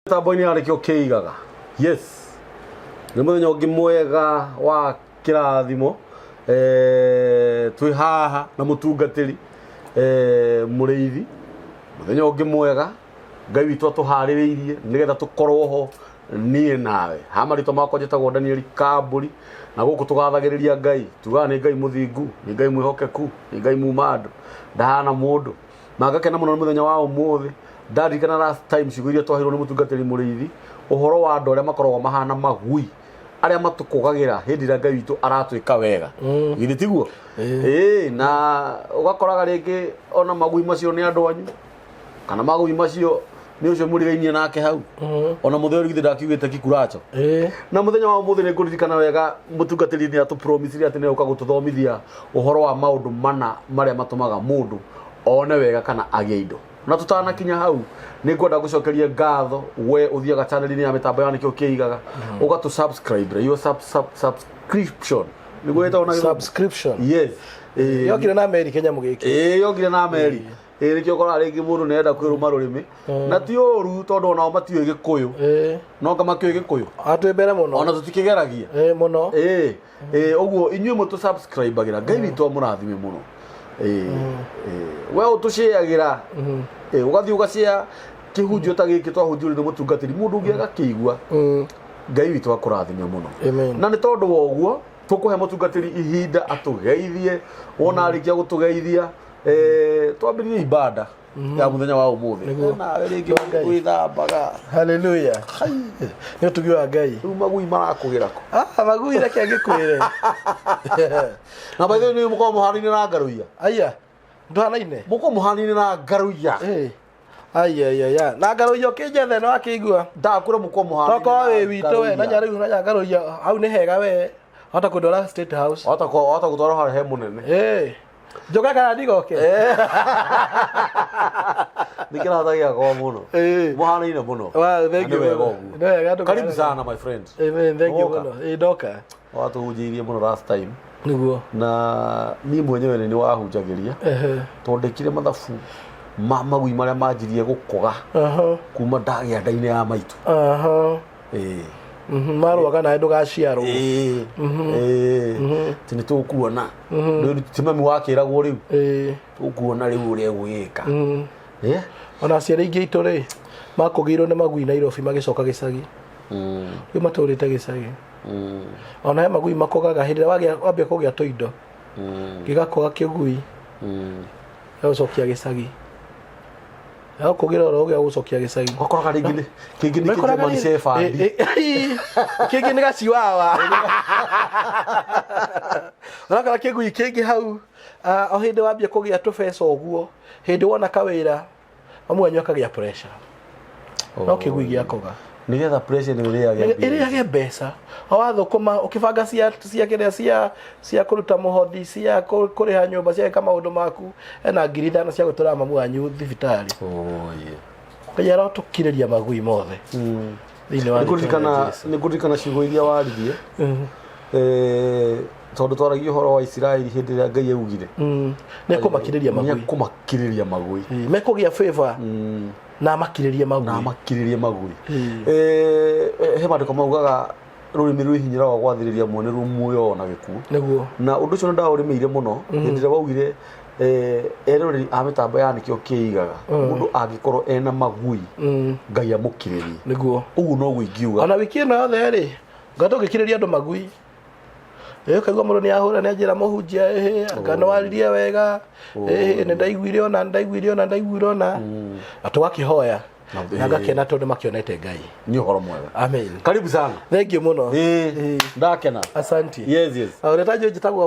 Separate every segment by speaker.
Speaker 1: Mĩtambo-inĩ ya nĩkĩo kĩigaga. Yes, nĩ mũthenya ũngĩ mwega wa kĩrathimo. Twĩ haha na mũtungatĩri mũrĩithi. Mũthenya ũngĩ mwega Ngai witũ atũharĩrĩirie nĩgetha tũkorwo ho niĩ nawe. Ha marĩtwa makwa njĩtagwo Daniel Kambũri, na gũkũ tũgathagĩrĩria Ngai. Tugaga nĩ Ngai mũthingu, nĩ Ngai mwĩhokeku, nĩ Ngai muma andũ, ndahana mũndũ. Na ngakena mũno nĩ mũthenya wa ũmũthĩ. Ndarikana last time ciugo iria twaheirwo nĩ mũtungatĩri mũrĩithi, ũhoro wa andũ arĩa makoragwo mahana magui, arĩa matũkũgagĩra hĩndĩ ĩrĩa Ngai witũ aratwĩka wega. Githĩ tiguo? Ĩĩ, na ũgakoraga rĩngĩ ona magui macio nĩ andũ anyu, kana magui macio nĩ ũcio mũrigainie nake hau. Ona mũtheri githĩ ndakiugĩte kikuracho. Na mũthenya wa ũmũthĩ nĩ ngũririkana wega mũtungatĩri nĩ atũpromisire atĩ nĩ egũka gũtũthomithia ũhoro wa maũndũ mana marĩa matũmaga mũndũ one wega kana agĩe indo. Na tũtanakinya hau nĩ ngwenda gũcokeria ngatho we ũthiaga channel-inĩ ya mĩtambo ya nĩkĩo kĩigaga, ũgatũ subscribe your subscription nĩguo ĩtagwo na Gĩthũngũ?
Speaker 2: Subscription.
Speaker 1: Yes.
Speaker 2: Yokire na meri Kenya mũgĩki.
Speaker 1: Ĩĩ, yokire na meri. Ĩĩ, nĩkĩo ũkoraga rĩngĩ mũndũ nĩ arenda kwĩrũma rũrĩmĩ, na ti ũru tondũ onao matiũĩ Gĩkũyũ. No anga makĩũĩ Gĩkũyũ?
Speaker 2: Atwĩ mbere mũno.
Speaker 1: Ona tũtikĩgeragia.
Speaker 2: Ĩĩ, mũno.
Speaker 1: Ĩĩ, ĩĩ, ũguo inyuĩ mũtũ subscribe-agĩra, Ngai witũ amũrathime mũno. Ĩĩ, ĩĩ, we ũtũcĩagĩra, ĩĩ, ũgathiĩ ũgacĩa kĩhunjio ta gĩkĩ twahunjĩrio nĩ mũtungatĩri, mũndũ ũngĩ agakĩigua. Ngai witũ akũrathime mũno.
Speaker 2: Amen.
Speaker 1: Na nĩ tondũ wa ũguo tũkũhe mũtungatĩri ihinda atũgeithie. Wona arĩkia gũtũgeithia, twambĩrĩrie ibada ya mũthenya wa ũmũthĩ.
Speaker 2: Nĩguo.
Speaker 1: Nawe rĩngĩ
Speaker 2: Wa Ngai.
Speaker 1: wĩthambaga.
Speaker 2: Haleluya. Nĩ ũtugi wa Ngai.
Speaker 1: Rĩu magui marakũgĩra kũ?
Speaker 2: Ah, magui reke ngĩkwĩre.
Speaker 1: Na by the way nĩ mũkoragwo mũhanaine na ngaruiya.
Speaker 2: Aya. Ndũhanaine?
Speaker 1: Mũkoragwo mũhanaine na ngaruiya.
Speaker 2: Aya aya ya. Na ngaruiya ũkĩnjethe no akĩigua.
Speaker 1: Ndakũra mũkoragwo mũhanaine.
Speaker 2: Tokorwo wĩ witũ we, na rĩu na ngaruiya hau nĩ hega we. Hota kũndwara State House.
Speaker 1: Hota hota gũtwara harĩa he mũnene.
Speaker 2: Njoke kana ndigoke?
Speaker 1: Nĩ kĩrata gĩakwa mũno. Mũhanaine mũno.
Speaker 2: Well, thank
Speaker 1: Na
Speaker 2: you
Speaker 1: nĩ wega
Speaker 2: mũno.
Speaker 1: ũguo.
Speaker 2: Nĩ wega andũ
Speaker 1: Karibu
Speaker 2: kũhanaga.
Speaker 1: sana, my friend.
Speaker 2: Amen, thank you
Speaker 1: Woka.
Speaker 2: mũno. Ĩĩ, ndoka.
Speaker 1: Watũhunjĩirie mũno last time.
Speaker 2: Nĩguo.
Speaker 1: Na niĩ mwenyewe nĩ wahunjagĩria. Tondũ ndekire mathabu ma magui marĩa manjirie gũkoga kuma ndagĩa nda-inĩ ya maitũ. Ĩĩ.
Speaker 2: Marũaga nawe ndũgaciarwo.
Speaker 1: Ĩĩ. Ĩĩ. Ti nĩ tũkuona. Rĩu ti mami wakĩragwo rĩu. Tũkuona rĩu ũrĩa egwĩka.
Speaker 2: Ona aciari aingĩ aitũ rĩ, makũgĩirwo nĩ magui Nairobi magĩcoka gĩcagi. Rĩu matũrĩte gĩcagi. Ona he magui makũgaga hĩndĩ ĩrĩa wambia kũgĩa tũindo. Gĩgakũga kĩgui. Gĩgagũcokia gĩcagi. Gĩgakũgĩra oro gĩgagũcokia gĩcagi.
Speaker 1: Ũgakoraga rĩngĩ kĩngĩ nĩ
Speaker 2: Ũgakoraga
Speaker 1: kĩnjamani shepherd.
Speaker 2: Kĩngĩ nĩ gaciwawa. Ũrakora kĩgui kĩngĩ hau, o hĩndĩ wambia kũgĩa tũbeca ũguo, hĩndĩ wona kawĩra, mamu wanyu akagĩa pressure. No kĩgui gĩakoga.
Speaker 1: Nĩgetha pressure ĩno ĩrĩage mbia.
Speaker 2: Ĩrĩage mbeca. O wathũkũma ũkĩbanga cia kĩrĩa cia kũruta mũhothi, cia kũrĩha nyũmba, cia gwĩka maũndũ maku, ena 5,000 cia gũtwara mamu wanyu thibitarĩ.
Speaker 1: Oh, yeah.
Speaker 2: Ngai arotũkirĩria magui mothe. Thĩinĩ wa rĩĩtwa rĩa Jesu.
Speaker 1: Nĩ ngũririkana ciugo iria waririe. Tondũ twaragia ũhoro wa Isiraeli hĩndĩ ĩrĩa Ngai augire.
Speaker 2: Nĩ ekũmakirĩria magui.
Speaker 1: Nĩ ekũmakirĩria magui.
Speaker 2: Mekũgĩa favor. Na amakirĩrie magui.
Speaker 1: Na amakirĩrie magui. He maandĩko maugaga rũrĩmĩ rwĩ hinya rwa gwathĩrĩria mwene ruo muoyo ona gĩkuũ.
Speaker 2: Nĩguo.
Speaker 1: Na ũndũ ũcio nĩ ndaũrĩmĩire mũno hĩndĩ ĩrĩa waugire, eroreri a mĩtambo ya nĩkĩo kĩigaga, mũndũ angĩkorwo ena magui, Ngai amũkirĩrie.
Speaker 2: Nĩguo.
Speaker 1: Ũguo noguo ingiuga.
Speaker 2: Ona wiki ĩno yothe rĩ, nga tũgĩkirĩria andũ magui. Ũkaigua mũndũ nĩ ahũra, nĩ anjĩra mũhunjia, ĩhĩ, anga nĩ waririe wega, ĩhĩ, nĩ ndaiguire ona, nĩ ndaiguire ona, nĩ ndaiguire ona. Na tũgakĩhoya. Na ngakena tondũ makĩonete Ngai.
Speaker 1: Nĩ ũhoro mwega.
Speaker 2: Amen.
Speaker 1: Karibu sana.
Speaker 2: Thank you mũno.
Speaker 1: Ĩĩ, ndakena.
Speaker 2: Asante.
Speaker 1: Yes.
Speaker 2: Ũrĩa ta njũĩ njĩtagwo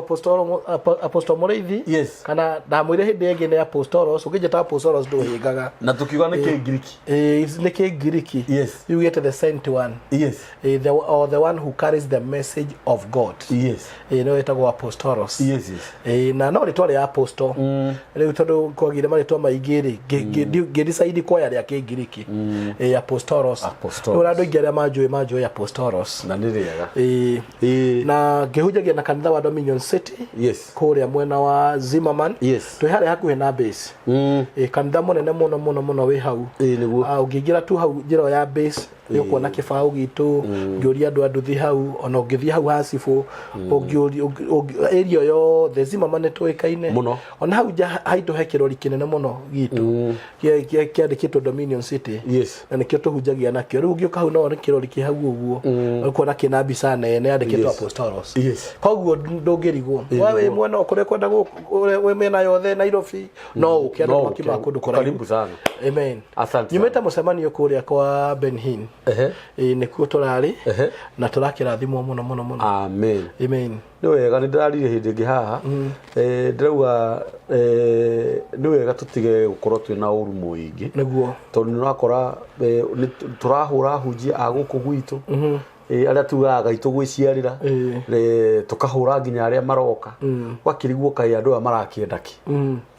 Speaker 2: Apostle Mũrĩithi.
Speaker 1: Yes.
Speaker 2: Kana ndamwĩre hĩndĩ ĩngĩ nĩ Apostolos, ũngĩnjĩta Apostolos ndũhĩngaga.
Speaker 1: Na tũkiuga nĩ Kĩngiriki.
Speaker 2: Ĩĩ, nĩ Kĩngiriki.
Speaker 1: Yes.
Speaker 2: Yugĩte the sent one.
Speaker 1: Yes.
Speaker 2: The, or the one who carries the message of God.
Speaker 1: Yes.
Speaker 2: No ĩtagwo Apostolos.
Speaker 1: Yes.
Speaker 2: Na no rĩtwa rĩa apostle. Rĩu tondũ kwagĩire marĩtwa maingĩ rĩ, ngĩ decide kuoya rĩa Kĩngiriki. Kĩngiriki. Ĩĩ, Apostolos.
Speaker 1: Apostolos.
Speaker 2: Rĩu andũ aingĩ arĩa manjũĩ manjũĩ Apostolos.
Speaker 1: Na nĩ rĩega.
Speaker 2: Ĩĩ.
Speaker 1: Ĩĩ.
Speaker 2: Na ngĩhunjagia na kanitha wa Dominion City
Speaker 1: Yes.
Speaker 2: kũrĩa mwena wa Zimmerman.
Speaker 1: Yes.
Speaker 2: Twĩ harĩa hakuhĩ na base. Ĩĩ, kanitha mũnene mũno mũno mũno wĩ hau.
Speaker 1: Ĩĩ, nĩguo.
Speaker 2: Ah, ũngĩingĩra tu hau njĩra ĩyo ya base nĩ ũkuona kĩbaũ gitũ ngĩũria andũ a nduthi hau ona ũngĩthiĩ hau ha cibũ ũngĩũria area yothe Zimmerman nĩ tũĩkaine
Speaker 1: Mũno.
Speaker 2: ona hau nja haitũ he kĩrori kĩnene mũno gitũ kĩandĩkĩtwo Dominion City
Speaker 1: Yes.
Speaker 2: na nĩkĩo tũhunjagia nakĩo rĩu ũngĩũka hau no wone kĩrori kĩ hau ũguo ũkuona kĩna mbica nene yandĩkĩtwo
Speaker 1: Yes.
Speaker 2: Apostolos
Speaker 1: Yes.
Speaker 2: koguo ndũngĩrigwo we wĩ mwena o kũrĩa kwenda wĩ mĩena yothe Nairobi no ũke andũ
Speaker 1: No
Speaker 2: makiuma
Speaker 1: ũke.
Speaker 2: kũndũ kũraihu.
Speaker 1: Karibu sana.
Speaker 2: Amen.
Speaker 1: Asante
Speaker 2: Nyumĩte mũcemanio kũrĩa kwa Ben Hinn.
Speaker 1: Ehe.
Speaker 2: Ĩĩ nĩkuo tũrarĩ
Speaker 1: Ehe.
Speaker 2: na tũrakĩrathimwo mũno mũno mũno.
Speaker 1: Amen.
Speaker 2: Amen.
Speaker 1: Nĩ wega nĩ ndĩrarire hĩndĩ ĩngĩ haha. Eh, ndĩrauga eh, nĩ wega tũtige gũkorwo twĩna ũru mũingĩ.
Speaker 2: Nĩguo.
Speaker 1: Tondũ nĩ ũrakora eh, nĩ tũrahũra hunjia a gũkũ gwitũ. Eh, arĩa tugaga Ngai tũgwĩciarĩra. Eh, tũkahũra nginya arĩa maroka. Ũgakĩrigwo kaĩ andũ aya marakĩenda kĩ.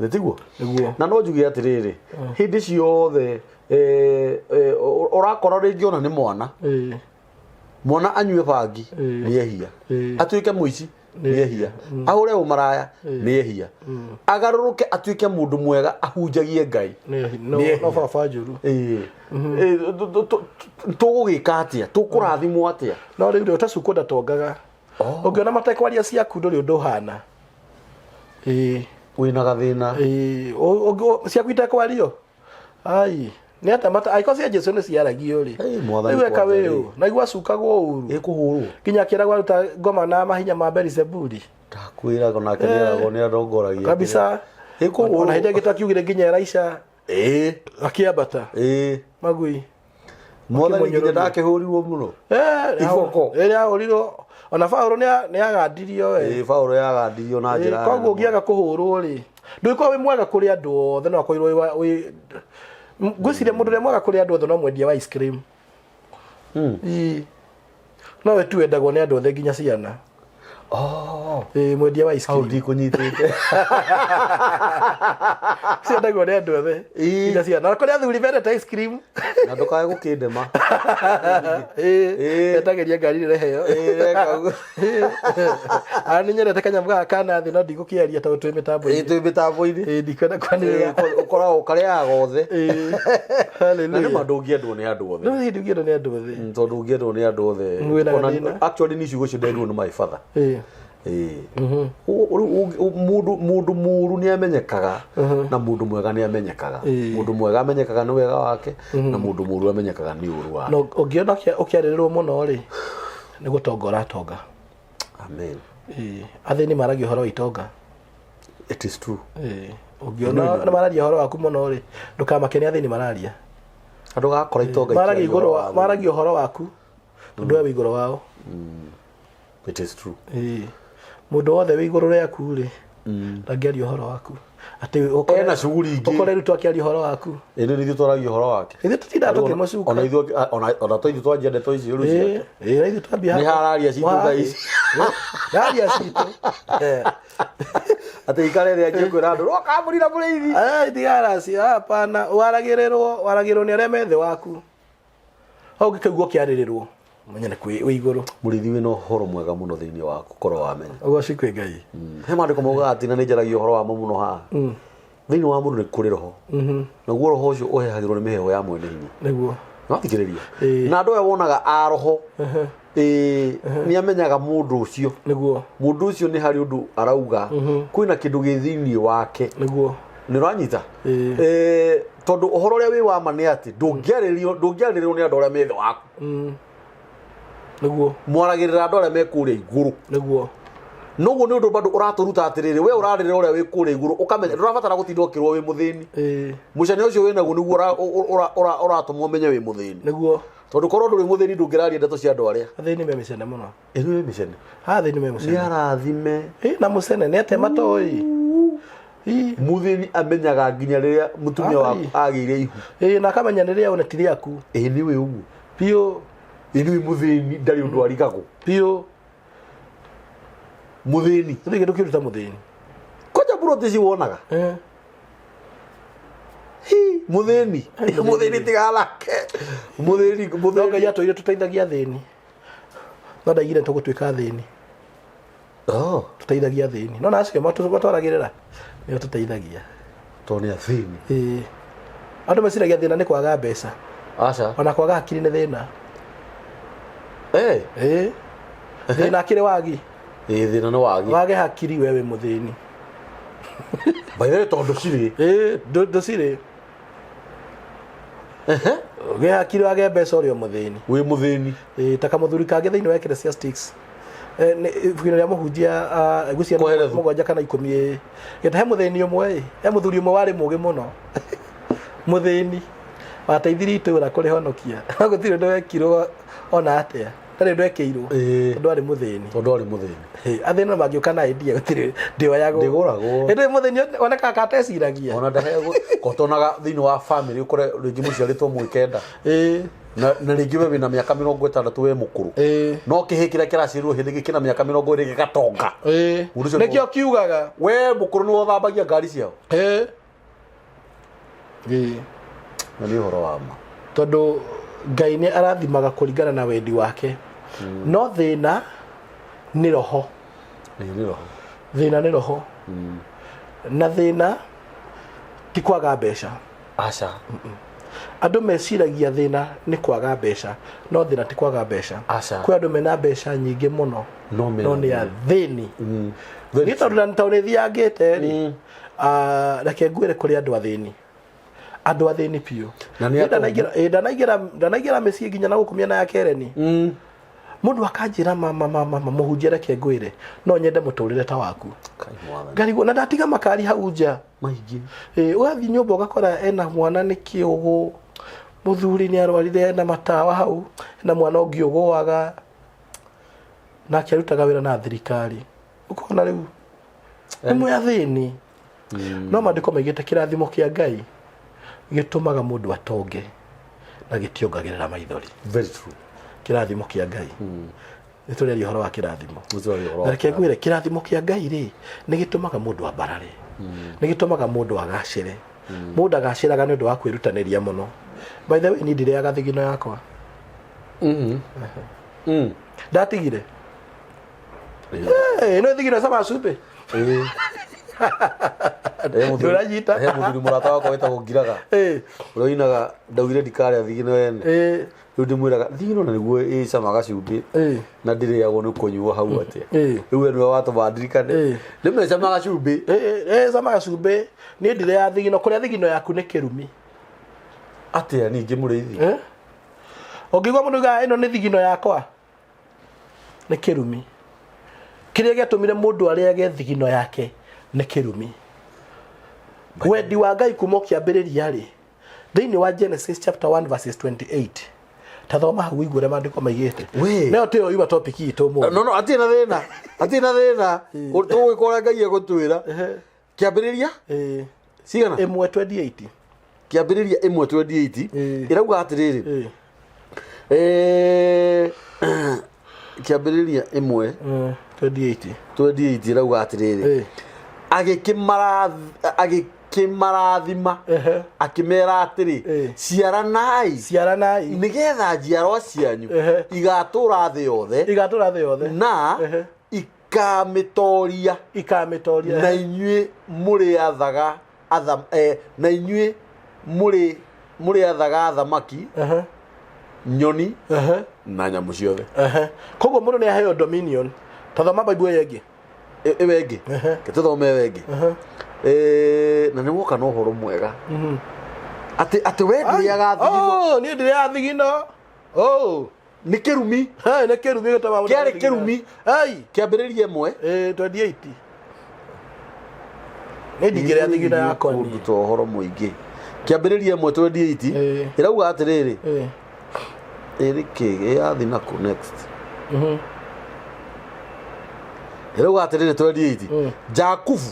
Speaker 1: Nĩ tiguo?
Speaker 2: Nĩguo.
Speaker 1: Na no njuge atĩrĩrĩ, hĩndĩ ciothe eh, eh, ũrakora rĩngĩ ona nĩ mwana.
Speaker 2: Ĩĩ.
Speaker 1: Mwana anyue bangi nĩ ehia. Atuĩke mũici nĩ ehia. Ahũre ũmaraya nĩ ehia. Agarũrũke atuĩke mũndũ mwega ahunjagie Ngai.
Speaker 2: Nĩ no
Speaker 1: Nĩ ehia.
Speaker 2: no baba njũru.
Speaker 1: Ĩĩ. Ĩĩ, tũgũgĩka atĩa? Tũkũrathimwo atĩa?
Speaker 2: No rĩu rĩ ũtacukwo ndatongaga. Ũngĩona matekwaria ciaku ndũrĩ ũndũ ũhana. Ĩĩ.
Speaker 1: Wĩna gathĩna.
Speaker 2: Ĩĩ, ciaku itekwario. Ai, nĩ atĩa mata angĩkorwo cia Jesu nĩ ciaragio rĩ.
Speaker 1: Ĩĩ, Mwathani
Speaker 2: Rĩu eka
Speaker 1: kwanja
Speaker 2: wĩũ,
Speaker 1: rĩ.
Speaker 2: na igua acukagwo ũru.
Speaker 1: Ĩkũhũrwo.
Speaker 2: Nginya akĩragwo aruta ngoma na mahinya ma Beelzebuli.
Speaker 1: Ndakwĩraga onake nĩeragwo nĩ arongoragia.
Speaker 2: Kabisa.
Speaker 1: Ĩkũhũrwo.
Speaker 2: Ona hĩndĩ ĩngĩ twakiugire nginya Elisha
Speaker 1: Ĩĩ.
Speaker 2: akĩambata
Speaker 1: Ĩĩ.
Speaker 2: magui.
Speaker 1: Mwathani nginya
Speaker 2: Makĩmũnyũrũria.
Speaker 1: ndakĩhũrirwo mũno.
Speaker 2: Eh,
Speaker 1: Iboko.
Speaker 2: Rĩrĩa ahũrirwo ona Paũlũ nĩ agandirio we.
Speaker 1: Ĩĩ, Paũlũ yagandirio na njĩra.
Speaker 2: Koguo ũngĩaga kũhũrwo rĩ, ndũgĩkorwo wĩ mwega kũrĩ andũ othe no akorirwo wĩ wa- wĩ ngwĩciria mũndũ ũrĩa mwega kũrĩ andũ othe no mwendia wa ice cream. Ĩĩ. No we tu wendagwo nĩ andũ othe nginya ciana.
Speaker 1: Oh.
Speaker 2: Ĩĩ, mwendia wa ice
Speaker 1: Hau
Speaker 2: cream.
Speaker 1: ndikũnyitĩte.
Speaker 2: Ciendagwo nĩ andũ othe
Speaker 1: Ĩĩ.
Speaker 2: nginya ciana. Na kũrĩ athuri mendete ice cream.
Speaker 1: Na ndũkae gũkĩndema.
Speaker 2: Ĩĩ,
Speaker 1: Ĩĩ.
Speaker 2: etagĩria ngari rĩreheo.
Speaker 1: Ĩĩ, reka ũguo.
Speaker 2: Ana nĩ nyendete kanyamũ gaka ka nathĩ no ndigũkĩaria tondũ twĩ
Speaker 1: Ĩĩ,
Speaker 2: mĩtambo-inĩ.
Speaker 1: twĩ mĩtambo-inĩ.
Speaker 2: Ĩĩ, ndikwenda kwanĩrĩra.
Speaker 1: Ĩĩ, ũkoragwo ũkarĩaga gothe.
Speaker 2: Ĩĩ.
Speaker 1: Na
Speaker 2: Hallelujah.
Speaker 1: nĩ ma ndũngĩendwo nĩ andũ othe.
Speaker 2: No hihi ndũngĩendwo nĩ andũ othe.
Speaker 1: Tondũ ũngĩendwo nĩ andũ othe.
Speaker 2: Wĩna
Speaker 1: Ona-
Speaker 2: gathĩna.
Speaker 1: Actually nĩ ciugo icio nderirwo nĩ my father.
Speaker 2: Ĩĩ.
Speaker 1: Ĩĩ. Rĩu mũndũ mũru nĩ amenyekaga na mũndũ mwega nĩ amenyekaga.
Speaker 2: Ĩĩ.
Speaker 1: Mũndũ mwega amenyekaga nĩ wega wake na mũndũ mũru amenyekaga nĩ ũru wake.
Speaker 2: No ũngĩona ũkĩarĩrĩrwo mũno rĩ, nĩ gũtonga ũratonga.
Speaker 1: Amen.
Speaker 2: Ĩĩ. Athĩni maragia ũhoro wa itonga.
Speaker 1: It is true.
Speaker 2: Ĩĩ. Ũngĩona nĩ mararia ũhoro waku mũno rĩ, ndũkamake nĩ athĩni mararia.
Speaker 1: Andũ gakora itonga
Speaker 2: Maragia
Speaker 1: ikĩaria
Speaker 2: igũrũ
Speaker 1: ũhoro
Speaker 2: wa
Speaker 1: wa
Speaker 2: maragia ũhoro waku tondũ we wĩ igũrũ wao.
Speaker 1: It is true.
Speaker 2: Ĩĩ. Mũndũ wothe wĩ igũrũ rĩaku rĩ, ndangĩaria ũhoro waku. Atĩ ũkore
Speaker 1: Ena shughuli ingĩ.
Speaker 2: Ũkore rĩu twakĩaria ũhoro waku.
Speaker 1: Ĩĩ nĩ ithuĩ twaragia ũhoro wake.
Speaker 2: Ithuĩ tũtindaga tũkĩmũcuka.
Speaker 1: Ona ithuĩ ona to ithuĩ twanjia ndeto ici rĩu
Speaker 2: Ĩĩ,
Speaker 1: ciake.
Speaker 2: ĩĩ, na ithuĩ twambia
Speaker 1: Nĩ hararia citũ thaa ici.
Speaker 2: Hararia citũ. Eh.
Speaker 1: Atĩ ikare thĩ anjie kwĩra andũ roka mbũri na mũrĩithi.
Speaker 2: Ai, tigaracia hapana, waragĩrĩrwo waragĩrĩrwo nĩ arĩa me thĩ waku. Hau ũngĩkaigua ũkĩarĩrĩrwo, ũmenye nĩ kwĩ wĩ igũrũ.
Speaker 1: Mũrĩithi wĩna ũhoro mwega mũno thĩinĩ waku korwo wamenya.
Speaker 2: Ũgoci kwĩ Ngai.
Speaker 1: He maandĩko maugaga atĩ na nĩ njaragia ũhoro wamo mũno haha. Thĩinĩ wa mũndũ nĩ kũrĩ roho. Naguo roho ũcio ũhehagĩrwo nĩ mĩheho ya mwene hinya.
Speaker 2: Nĩguo.
Speaker 1: Wathikĩrĩria.
Speaker 2: Ĩĩ.
Speaker 1: Na andũ aya wonaga a roho ĩĩ nĩ amenyaga mũndũ ũcio.
Speaker 2: Nĩguo.
Speaker 1: Mũndũ ũcio nĩ harĩ ũndũ arauga kwĩna kĩndũ gĩ thĩinĩ wake.
Speaker 2: Nĩguo.
Speaker 1: Nĩ ũranyita?
Speaker 2: Ĩĩ.
Speaker 1: Eh, tondũ ũhoro ũrĩa wĩ wa ma nĩ atĩ ndũngĩarĩrio ndũngĩarĩrĩrwo nĩ andũ arĩa me thĩ waku.
Speaker 2: Nĩguo.
Speaker 1: Mwaragĩrĩra andũ arĩa me kũrĩa igũrũ.
Speaker 2: Nĩguo.
Speaker 1: Noguo nĩ ũndũ bado ũratũruta atĩrĩrĩ we ũrarĩrĩra ũrĩa wĩ kũrĩa igũrũ ũkamenya ndũrabatara gũtinda ũkĩrwo wĩ mũthĩni.
Speaker 2: Ĩĩ.
Speaker 1: Mũcene ũcio wĩ naguo nĩguo ũratũma ũmenye wĩ mũthĩni.
Speaker 2: Nĩguo.
Speaker 1: Tondũ korwo ndũrĩ mũthĩni ndũngĩraria ndeto cia andũ arĩa.
Speaker 2: Athĩni me mĩcene mũno.
Speaker 1: Ĩno ĩ mĩcene.
Speaker 2: Athĩni me
Speaker 1: Nĩ
Speaker 2: mũcene.
Speaker 1: arathime.
Speaker 2: Ĩĩ, na mũcene nĩ atĩa matoĩ. Ĩĩ.
Speaker 1: Mũthĩni amenyaga nginya rĩrĩa mũtumia waku agĩire ihu.
Speaker 2: Ĩĩ, na akamenya nĩ rĩao na ti rĩaku.
Speaker 1: Ĩĩ nĩ wĩ ũguo.
Speaker 2: Biũ.
Speaker 1: Ĩĩ nĩ wĩ mũthĩni ndarĩ ũndũ arigagwo.
Speaker 2: Biũ.
Speaker 1: Mũthĩni.
Speaker 2: Gũtirĩ kĩndũ kĩũru ta mũthĩni.
Speaker 1: Kwanja mburoti ici wonaga.
Speaker 2: Eh.
Speaker 1: Hi, Mũthĩni, mũthĩni, tigathake mũthĩni.
Speaker 2: No
Speaker 1: Mũthĩni.
Speaker 2: Ngai atwĩrire tũteithagia athĩni, no ndaigire tũgũtuĩka athĩni.
Speaker 1: Oh.
Speaker 2: Tũteithagia athĩni, no na acio matwaragĩrĩra nĩo tũteithagia.
Speaker 1: Tondũ nĩ athĩni.
Speaker 2: Ĩĩ. Andũ meciragia thĩna nĩ kwaga mbeca.
Speaker 1: Aca.
Speaker 2: Ona kwaga hakiri nĩ thĩna.
Speaker 1: Eh.
Speaker 2: Ĩĩ, thĩna akĩrĩ wagi.
Speaker 1: Ĩĩ, thĩna nĩ wagi.
Speaker 2: Wage hakiri, we wĩ mũthĩni.
Speaker 1: By the way, tondũ cirĩ
Speaker 2: Ĩĩ, ndũcirĩ. Ũgĩe hakiri, wage mbeca, ũrĩ o mũthĩni.
Speaker 1: Wĩ mũthĩni.
Speaker 2: Ĩĩ, ta kamũthuri kangĩ thĩinĩ wa Ecclesiastes, ibuku-inĩ rĩa mũhunjia, ngwĩciria nĩ
Speaker 1: Kohelethu.
Speaker 2: 7 kana 10, ĩĩ. Gĩta he mũthĩni ũmwe, ĩ he mũthuri ũmwe warĩ mũgĩ mũno, mũthĩni wateithirie itũra kũrĩhonokia, no gũtirĩ ũndũ wekirwo ona atĩa, ndarĩ ũndũ ekĩirwo, tondũ arĩ mũthĩni.
Speaker 1: Tondũ arĩ mũthĩni.
Speaker 2: Ĩĩ, athĩni no mangĩũka na idea, gũtirĩ, ndĩoyagwo.
Speaker 1: Ndĩgũragwo.
Speaker 2: Ĩndĩ mũthĩni onekaga kateciragia.
Speaker 1: Ona ndaheagwo kotonaga thĩinĩ wa family, ũkore rĩngĩ mũciarĩtwo mwĩ kenda, na rĩngĩ we wĩna mĩaka 60, we mũkũrũ, no kĩhĩ kĩrĩa kĩraciarirwo hĩndĩ ĩngĩ kĩna mĩaka 20 gĩgatonga. Mũndũ ũcio
Speaker 2: Nĩkĩo kiugaga.
Speaker 1: We mũkũrũ nĩwe ũthambagia ngari ciao.
Speaker 2: Ĩĩ.
Speaker 1: Na nĩ ũhoro wa ma.
Speaker 2: Tondũ Ngai nĩ arathimaga kũringana na wendi wake, no thĩna nĩ roho.
Speaker 1: Ĩĩ, nĩ roho.
Speaker 2: Thĩna nĩ roho, na thĩna ti kwaga mbeca.
Speaker 1: Aca.
Speaker 2: Andũ meciragia thĩna nĩ kwaga mbeca, no thĩna ti kwaga mbeca.
Speaker 1: Aca.
Speaker 2: Kwĩ andũ mena mbeca nyingĩ mũno,
Speaker 1: no mena
Speaker 2: no nĩ athĩni.
Speaker 1: Very
Speaker 2: Nĩ tondũ na tondũ nĩ thiangĩte rĩ, reke ngwĩre, kũrĩ andũ athĩni, andũ athĩni biũ.
Speaker 1: Na nĩ
Speaker 2: Niĩ ndanaingĩra mĩciĩ nginya na gũkũ mĩena ya Kereni, mũndũ akanjĩra, "Mama, mama, mama, mũhunjia, reke ngwĩre, no nyende mũtũrĩre ta waku."
Speaker 1: Kai mwathani.
Speaker 2: Ngarigwo na ndatiga makari hau nja.
Speaker 1: Maingĩ.
Speaker 2: Ĩ, ũgathiĩ nyũmba ũgakora ena mwana nĩ kĩũgũ, mũthuri nĩ arwarire, ena matawa hau, ena mwana ũngĩ ũgũaga, nake arutaga wĩra na thirikari. Ũkona rĩu nĩ mwĩ athĩni, no maandĩko maigĩte kĩrathimo kĩa Ngai gĩtũmaga mũndũ atonge na gĩtiongagĩrĩra maithori.
Speaker 1: Very true.
Speaker 2: Kĩrathimo kĩa Ngai, nĩ tũrĩaria ũhoro wa kĩrathimo.
Speaker 1: Nĩ tũraria ũhoro
Speaker 2: Na
Speaker 1: wa
Speaker 2: reke ngwĩre, kĩrathimo kĩa Ngai rĩ, nĩ gĩtũmaga mũndũ ambarare, nĩ gĩtũmaga mũndũ agacĩre. Mũndũ agacĩraga nĩ ũndũ wa kwĩrutanĩria mũno. By the way, niĩ ndirĩaga thigino yakwa. Ndatigire. Eh, ĩno thigino cama cumbĩ.
Speaker 1: Ĩĩ.
Speaker 2: Ndũranyita.
Speaker 1: He mũthuri mũrata wakwa wĩtagwo Ngiraga, ũrĩa ũinaga ndaugire ndikarĩa thigino ene. Rĩu ndĩmwĩraga thigino na nĩguo ĩcamaga cumbĩ, na ndĩrĩagwo nĩ kũnyuo hau atĩa. Rĩu we nĩwe watũma ndirikane. Rĩmwe ĩcamaga cumbĩ.
Speaker 2: Ĩĩ, camaga cumbĩ. Niĩ ndirĩaga thigino. Kũrĩa thigino yaku nĩ kĩrumi.
Speaker 1: Atĩa ningĩ, mũrĩithi?
Speaker 2: Eh? Ũngĩigua mũndũ ugaga ĩno nĩ thigino yakwa, nĩ kĩrumi. Kĩrĩa gĩatũmire mũndũ arĩage thigino yake nĩ kĩrumi. Wendi wa Ngai kuma ũkĩambĩrĩria rĩ, thĩinĩ wa Genesis chapter 1 verses 28, ta thoma hau ũigue ũrĩa maandĩko maigĩte.
Speaker 1: We.
Speaker 2: Nayo tĩyo yuma topic itũ ũmũthĩ.
Speaker 1: No, atirĩ na thĩna, atirĩ na thĩna, tũgwĩka ũrĩa Ngai egũtwĩra. Kĩambĩrĩria cigana?
Speaker 2: 1:28.
Speaker 1: Kĩambĩrĩria 1:28. Ĩrauga atĩrĩrĩ, kĩambĩrĩria 1
Speaker 2: 28.
Speaker 1: 28 ĩrauga atĩrĩrĩ, agĩkĩmarathima, akĩmera atĩrĩ, "Ciaranai,
Speaker 2: Ciaranai,
Speaker 1: nĩgetha njiarwa cianyu igatũra thĩ yothe,
Speaker 2: igatũra thĩ yothe,
Speaker 1: na ikamĩtoria."
Speaker 2: Ikamĩtoria.
Speaker 1: Na inyuĩ mũrĩathaga na inyuĩ mũrĩathaga thamaki, nyoni, na nyamũ ciothe.
Speaker 2: Koguo mũndũ nĩ aheo dominion. Tathoma Bible ĩyo ĩngĩ.
Speaker 1: Ĩyo ĩngĩ, ke tũthome ĩyo ĩngĩ. Na nĩ woka na ũhoro mwega atĩ we ndũrĩaga thigino.
Speaker 2: Oh, niĩ ndĩrĩaga thigino. Oh.
Speaker 1: Nĩ kĩrumi.
Speaker 2: Hey, nĩ kĩrumi gĩtũmaga mũndũ
Speaker 1: Kĩarĩ
Speaker 2: arĩe thigino.
Speaker 1: kĩrumi.
Speaker 2: Ai.
Speaker 1: Kĩambĩrĩria 1
Speaker 2: 28. Nĩ ndingĩrĩa thigino yakwa niĩ.
Speaker 1: Kũnduta ũhoro mũingĩ. Kĩambĩrĩria 1:28 ĩrauga atĩrĩrĩ, ĩrĩ kĩ ĩyathi nakũ next? Ĩrauga atĩrĩrĩ, 28, Jakubu.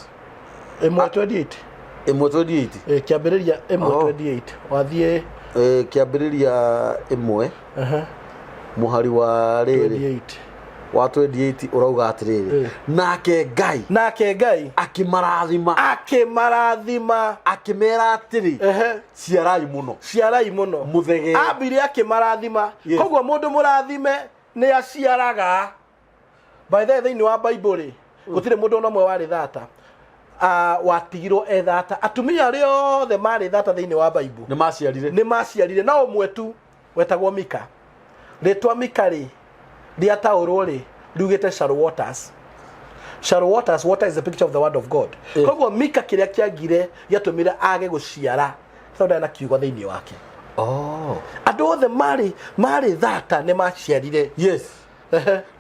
Speaker 2: 1:28.
Speaker 1: 1:28.
Speaker 2: Kĩambĩrĩria ĩmwe
Speaker 1: Oh.
Speaker 2: 28. Wathiĩ.
Speaker 1: Kĩambĩrĩria 1, mũhari wa rĩrĩ.
Speaker 2: 28.
Speaker 1: Wa 28 ũrauga atĩrĩrĩ, nake Ngai
Speaker 2: Nake Ngai
Speaker 1: akĩmarathima,
Speaker 2: akĩmarathima,
Speaker 1: akĩmera atĩrĩ, ciarai mũno,
Speaker 2: ciarai mũno,
Speaker 1: mũthegee.
Speaker 2: Ambire akĩmarathima. Koguo mũndũ mũrathime nĩ aciaraga. By the way, thĩinĩ wa Bible rĩ, gũtirĩ mũndũ ona ũmwe warĩ thata, watigirwo e thata. Atumia arĩa othe marĩ thata thĩinĩ wa Bible
Speaker 1: nĩ maciarire.
Speaker 2: Nĩ maciarire, no ũmwe tu wetagwo Mika. Rĩtwa Mika rĩ, rĩataũrwo rĩ, riugĩte shallow waters. Shallow waters, water is the picture of the word of God. Koguo Mika kĩrĩa kĩagire gĩatũmire age gũciara tondũ ndarĩ na kiugo thĩinĩ wake. Andũ othe marĩ thata nĩ maciarire.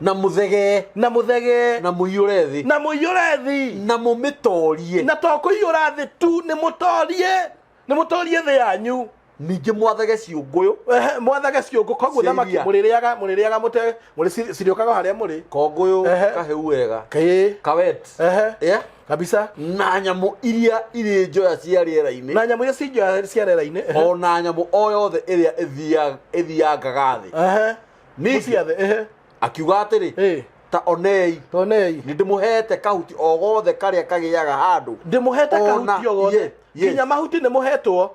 Speaker 1: Na mũthegee,
Speaker 2: na mũthegee,
Speaker 1: na mũiyũre thĩ,
Speaker 2: na mũiyũre thĩ,
Speaker 1: na mũmĩtorie.
Speaker 2: Na to kũiyũra thĩ tu, nĩ mũtorie, nĩ mũtorie thĩ yanyu.
Speaker 1: Ningĩ mwathage ciũngũyũ.
Speaker 2: Mwathage ciũngũ. Koguo
Speaker 1: Cia
Speaker 2: thamaki
Speaker 1: iria.
Speaker 2: Mũrĩrĩaga mũte mũrĩ cirĩũkaga harĩa mũrĩ.
Speaker 1: Kongũyũ kahĩu wega, kawet. Yeah?
Speaker 2: Kabisa.
Speaker 1: Na nyamũ iria irĩ njoya cia rĩera-inĩ,
Speaker 2: na nyamũ iria ci njoya cia rĩera-inĩ.
Speaker 1: O na nyamũ o yothe ĩrĩa ĩthiangaga thĩ. Ningĩ
Speaker 2: Mũciathe.
Speaker 1: Akiuga atĩrĩ, ta onei,
Speaker 2: tonei,
Speaker 1: nĩ ndĩmũheete kahuti o gothe karĩa kagĩaga handũ.
Speaker 2: Ndĩmũhete kahuti o gothe. Nginya mahuti nĩ mũhetwo.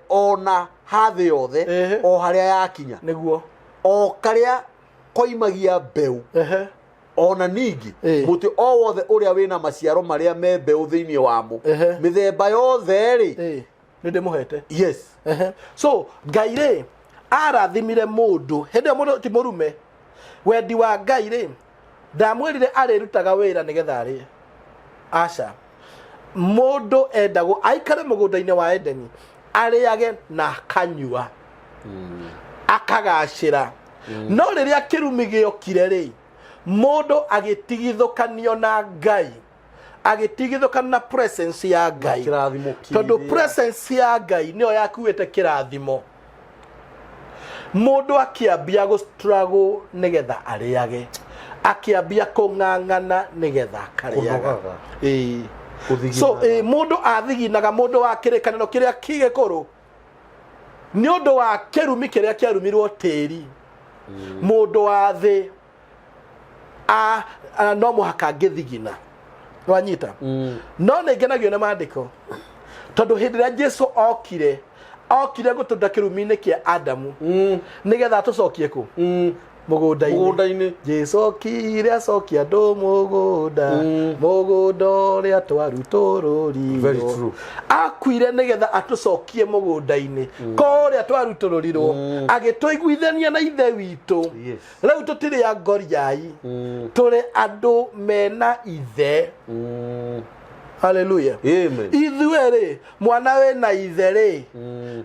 Speaker 1: Ona ha thĩ yothe, o harĩa yakinya,
Speaker 2: Nĩguo.
Speaker 1: O karĩa koimagia mbeũ, ona ningĩ mũtĩ o wothe ũrĩa wĩna maciaro marĩa me mbeũ thĩinĩ wamo, mĩthemba yothe rĩ.
Speaker 2: Nĩ ndĩmũhete. So Ngai rĩ, arathimire mũndũ hĩndĩ ĩyo mũndũ ti mũrume. Wendi wa Ngai rĩ, ndamwĩrire arĩrutaga wĩra nĩgetha arĩe. Aca, mũndũ endagwo aikare mũgũnda-inĩ wa Edeni, arĩage na akanyua, akagacĩra. No rĩrĩa kĩrumi gĩokire rĩ, mũndũ agĩtigithũkanio na Ngai, agĩtigithũkana na presence ya Ngai.
Speaker 1: Kĩrathimo
Speaker 2: Tondũ
Speaker 1: kĩrĩa.
Speaker 2: Presence ya Ngai nĩyo yakuĩte kĩrathimo. Mũndũ akĩambia gũ struggle nĩgetha arĩage, akĩambia kũng'ang'ana nĩgetha akarĩaga.
Speaker 1: Kũnogaga.
Speaker 2: Ĩĩ. So mũndũ athiginaga, mũndũ wa kĩrĩkanĩro kĩrĩa gĩkũrũ, nĩ ũndũ wa kĩrumi kĩrĩa kĩarumirwo tĩri. Mũndũ wa thĩ no mũhaka ngĩthigina, wanyita? No nĩ ngenagio nĩ maandĩko, tondũ hĩndĩ ĩrĩa Jesu okire, okire gũtũruta kĩrumi-inĩ kĩa Adamu, nĩgetha atũcokie kũ? Mũgũnda-inĩ.
Speaker 1: Mũgũnda-inĩ.
Speaker 2: Jesu okire acokia andũ mũgũnda, mũgũnda ũrĩa twarutũrũrirwo.
Speaker 1: Very true.
Speaker 2: Akuire nĩgetha atũcokie mũgũnda-inĩ kũrĩa twarutũrũrirwo, agĩtũiguithania na Ithe witũ. Rĩu tũtirĩ a ngoriai, tũrĩ andũ mena ithe. Haleluya.
Speaker 1: Amen.
Speaker 2: Ithuĩ rĩ, mwana wĩna ithe rĩ,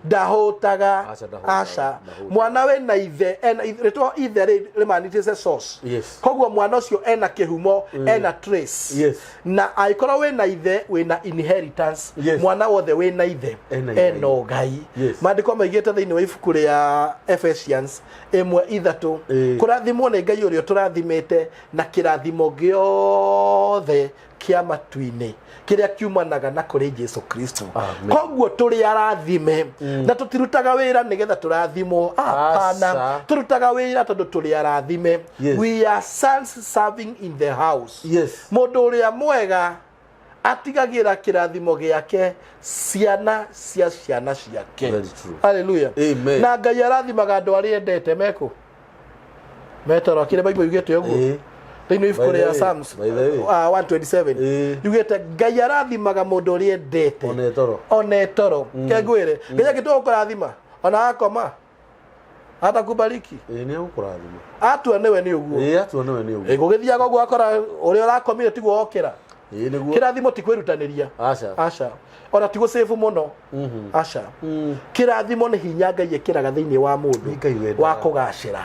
Speaker 2: ndahũtaga.
Speaker 1: Aca, ndahũtaga,
Speaker 2: Aca.
Speaker 1: ndahũtaga.
Speaker 2: Mwana wĩna ithe ena rĩtwa ithe rĩ, rĩmanĩtĩte source. Koguo mwana ũcio ena kĩhumo, ena trace. Na angĩkorwo wĩna ithe, wĩna inheritance. Mwana wothe wĩna ithe
Speaker 1: Ena igai.
Speaker 2: ena ũgai. Maandĩko maigĩte thĩinĩ wa ibuku rĩa Ephesians 1:3, kũrathimwo nĩ Ngai ũrĩa ũtũrathimĩte na kĩrathimo gĩothe kĩa matu-inĩ kĩrĩa kiumanaga na kũrĩ Jesu Kristo.
Speaker 1: Amen.
Speaker 2: Koguo tũrĩ arathime, na tũtirutaga wĩra nĩgetha tũrathimwo. Hapana.
Speaker 1: Aca.
Speaker 2: Tũrutaga wĩra tondũ tũrĩ arathime. We are sons serving in the house. Mũndũ ũrĩa mwega atigagĩra kĩrathimo gĩake ciana cia ciana ciake.
Speaker 1: Very true.
Speaker 2: Hallelujah.
Speaker 1: Amen.
Speaker 2: Na Ngai arathimaga andũ arĩa endete mekũ metoro akĩrĩ Bible yugĩte ũguo thĩinĩ wa ibuku
Speaker 1: By the
Speaker 2: rĩa
Speaker 1: way,
Speaker 2: Psalms
Speaker 1: by the way.
Speaker 2: 127, yugĩte Ngai arathimaga mũndũ ũrĩa endete
Speaker 1: Ona etoro.
Speaker 2: Ona etoro. Ke ngwĩre, Ngai angĩtua gũkũrathima ona akoma atakubariki.
Speaker 1: Ĩĩ, nĩ egũkũrathima.
Speaker 2: Atua nĩwe nĩ ũguo.
Speaker 1: Ĩĩ, atua nĩwe nĩ ũguo.
Speaker 2: Ĩ, gũgĩthiaga ũguo akora ũrĩa ũrakomire tiguo wokĩra.
Speaker 1: Ĩĩ, nĩguo.
Speaker 2: Kĩrathimo ti kwĩrutanĩria.
Speaker 1: Aca.
Speaker 2: Aca, ona ti gũcĩbu mũno. Aca, kĩrathimo nĩ hinya Ngai ĩkĩraga thĩinĩ wa mũndũ
Speaker 1: Nĩ Ngai wendaga.
Speaker 2: wa kũgacĩra.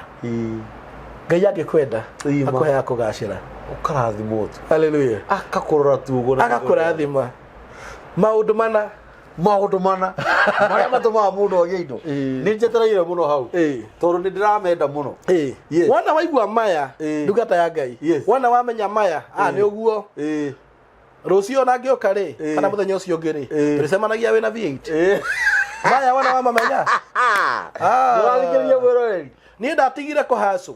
Speaker 2: Ngai angĩkwenda,
Speaker 1: Ĩĩ, ma.
Speaker 2: akũheaga kũgacĩra.
Speaker 1: Ũkarathimwo tu.
Speaker 2: Haleluya.
Speaker 1: Akakũrora tu ũguo na
Speaker 2: Agakũrathima maũndũ mana.
Speaker 1: Maũndũ mana marĩa matũmaga mũndũ agĩe indo. Nĩ njetereire mũno hau, tondũ nĩ ndĩramenda mũno.
Speaker 2: Wona waigua maya, ndungata ya Ngai, wona wamenya maya, nĩ ũguo. Rũciũ ona ngĩũka rĩ, kana mũthenya ũcio ũngĩ rĩ, tũrĩcemanagia wĩna V8. Maya wona wamamenya.
Speaker 1: Ndĩrathikĩrĩria mwĩroreri.
Speaker 2: Niĩ ndatigire kũhacũ.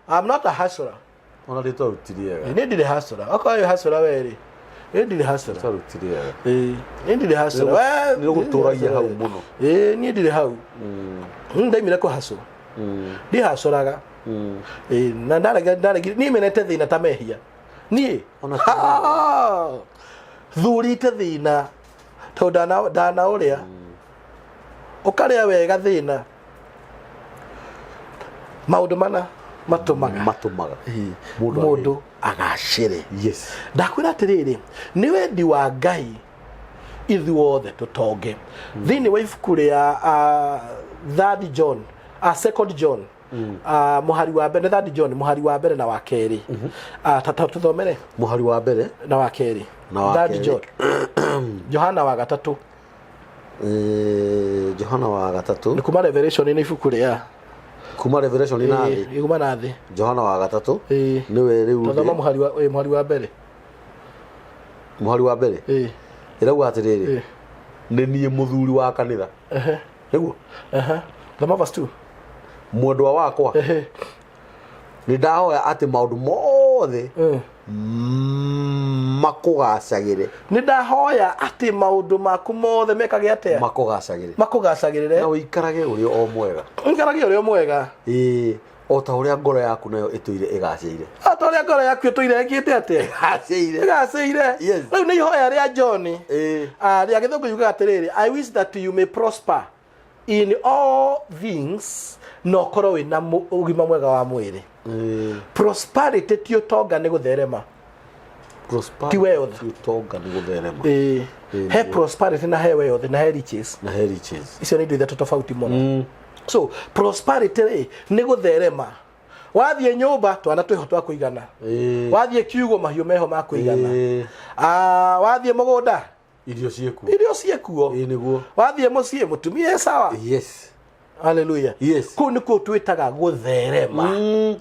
Speaker 2: I'm not a hustler.
Speaker 1: Ona rĩtwa rĩu ti rĩega.
Speaker 2: Niĩ ndirĩ hustler. Okorwo wĩ hustler we rĩ, niĩ ndirĩ hustler.
Speaker 1: Rĩtwa rĩu ti rĩega.
Speaker 2: Ĩĩ, niĩ ndirĩ hustler. We,
Speaker 1: Nĩ rĩgũtũragia hau mũno.
Speaker 2: Ĩĩ, niĩ ndirĩ hau. Ndaimire kũ hustle. Ndihacũraga. Ĩĩ, na ndaregire niĩ menete thĩna ta mehia. Niĩ
Speaker 1: Ona
Speaker 2: Ha! Thurite thĩna tondũ ndana ũrĩa ũkarĩa wega thĩna maũndũ mana matũmaga
Speaker 1: Matũmaga.
Speaker 2: Ĩĩ,
Speaker 1: Mũndũ
Speaker 2: mũndũ agacĩre.
Speaker 1: Yes.
Speaker 2: Ndakwĩra atĩrĩrĩ, nĩ wendi wa Ngai ithuothe tũtonge. Thĩinĩ wa ibuku rĩa third John, second John, mũhari wa mbere, third John mũhari wa mbere na wa kerĩ. Ta tũthomere.
Speaker 1: Mũhari wa mbere
Speaker 2: na wa kerĩ.
Speaker 1: Na wa
Speaker 2: Third
Speaker 1: kerĩ.
Speaker 2: John, Johana wa gatatũ.
Speaker 1: Johana wa gatatũ.
Speaker 2: Nĩ kuma Revelation nĩ ibuku rĩa
Speaker 1: Kuma Revelation na thĩ.
Speaker 2: Ĩĩ, kuma na thĩ.
Speaker 1: Johana wa gatatũ.
Speaker 2: Ĩĩ.
Speaker 1: Nĩwe rĩu.
Speaker 2: Tũthoma mũhari wa mbere.
Speaker 1: Mũhari wa mbere.
Speaker 2: Ĩĩ.
Speaker 1: Ĩrauga atĩrĩrĩ.
Speaker 2: Ĩĩ.
Speaker 1: Nĩ niĩ mũthuri wa kanitha.
Speaker 2: Ehe.
Speaker 1: Nĩguo?
Speaker 2: Ehe. Thoma verse 2.
Speaker 1: Mwendwa wakwa.
Speaker 2: Ehe.
Speaker 1: Nĩ ndahoya atĩ maũndũ mothe makũgacagĩre.
Speaker 2: Nĩ ndahoya atĩ maũndũ maku mothe mekage atĩa?
Speaker 1: Makũgacagĩre.
Speaker 2: Makũgacagĩrĩre.
Speaker 1: Na ũikarage ũrĩ o mwega.
Speaker 2: Ũikarage ũrĩ o mwega.
Speaker 1: Ĩĩ, o ta ũrĩa ngoro yaku nayo ĩtũire ĩgacĩire.
Speaker 2: O ta ũrĩa ngoro yaku ĩtũire ĩkĩte atĩa?
Speaker 1: Ĩgacĩire.
Speaker 2: Ĩgacĩire.
Speaker 1: Yes.
Speaker 2: Rĩu nĩ ihoya rĩa John.
Speaker 1: Ĩĩ.
Speaker 2: Rĩa gĩthũngũ yugaga atĩrĩrĩ, I wish that you may prosper in all things na ũkorwo wĩna ũgima mwega wa mwĩrĩ. Prosperity ti ũtonga nĩ gũtherema.
Speaker 1: Prosperity
Speaker 2: Ti wealth.
Speaker 1: Ti ũtonga nĩ gũtherema.
Speaker 2: Ĩĩ.
Speaker 1: Ĩĩ,
Speaker 2: He
Speaker 1: nĩguo.
Speaker 2: prosperity na he wealth na he riches.
Speaker 1: Na he riches.
Speaker 2: Icio nĩ indo ithatũ tofauti mũno. So prosperity rĩ nĩ gũtherema. Wathiĩ nyũmba twana twĩho twa kũigana.
Speaker 1: Ĩĩ.
Speaker 2: Wathiĩ kiugo mahiũ meho ma kũigana.
Speaker 1: Ĩĩ.
Speaker 2: Wathiĩ mũgũnda
Speaker 1: Irio ciĩkuo.
Speaker 2: Irio ciĩkuo.
Speaker 1: Ĩĩ nĩguo.
Speaker 2: Wathiĩ mũciĩ mũtumia e sawa.
Speaker 1: Yes.
Speaker 2: Hallelujah.
Speaker 1: Yes.
Speaker 2: Kũu nĩkuo twĩtaga gũtherema.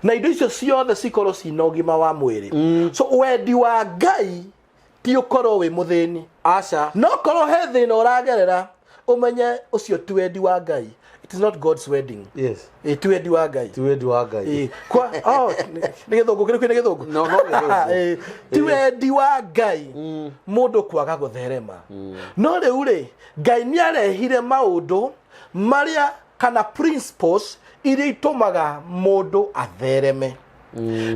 Speaker 2: Na indo icio ciothe cikorwo cina ũgima wa mwĩrĩ. So wendi wa Ngai ti ũkorwo wĩ mũthĩni.
Speaker 1: Aca.
Speaker 2: No korwo he thĩna ũragerera ũmenye ũcio ti wendi wa Ngai. It is not God's wedding.
Speaker 1: Yes.
Speaker 2: Ĩ ti wendi wa Ngai.
Speaker 1: Ti wendi wa Ngai.
Speaker 2: Ĩ, kwa oh nĩ gĩthũngũ kĩrĩkũ nĩ gĩthũngũ?
Speaker 1: No, no gĩthũngũ.
Speaker 2: Ĩ, ti wendi wa Ngai mũndũ kwaga gũtherema. No rĩu rĩ, Ngai nĩ arehire maũndũ marĩa kana principles iria itũmaga mũndũ athereme.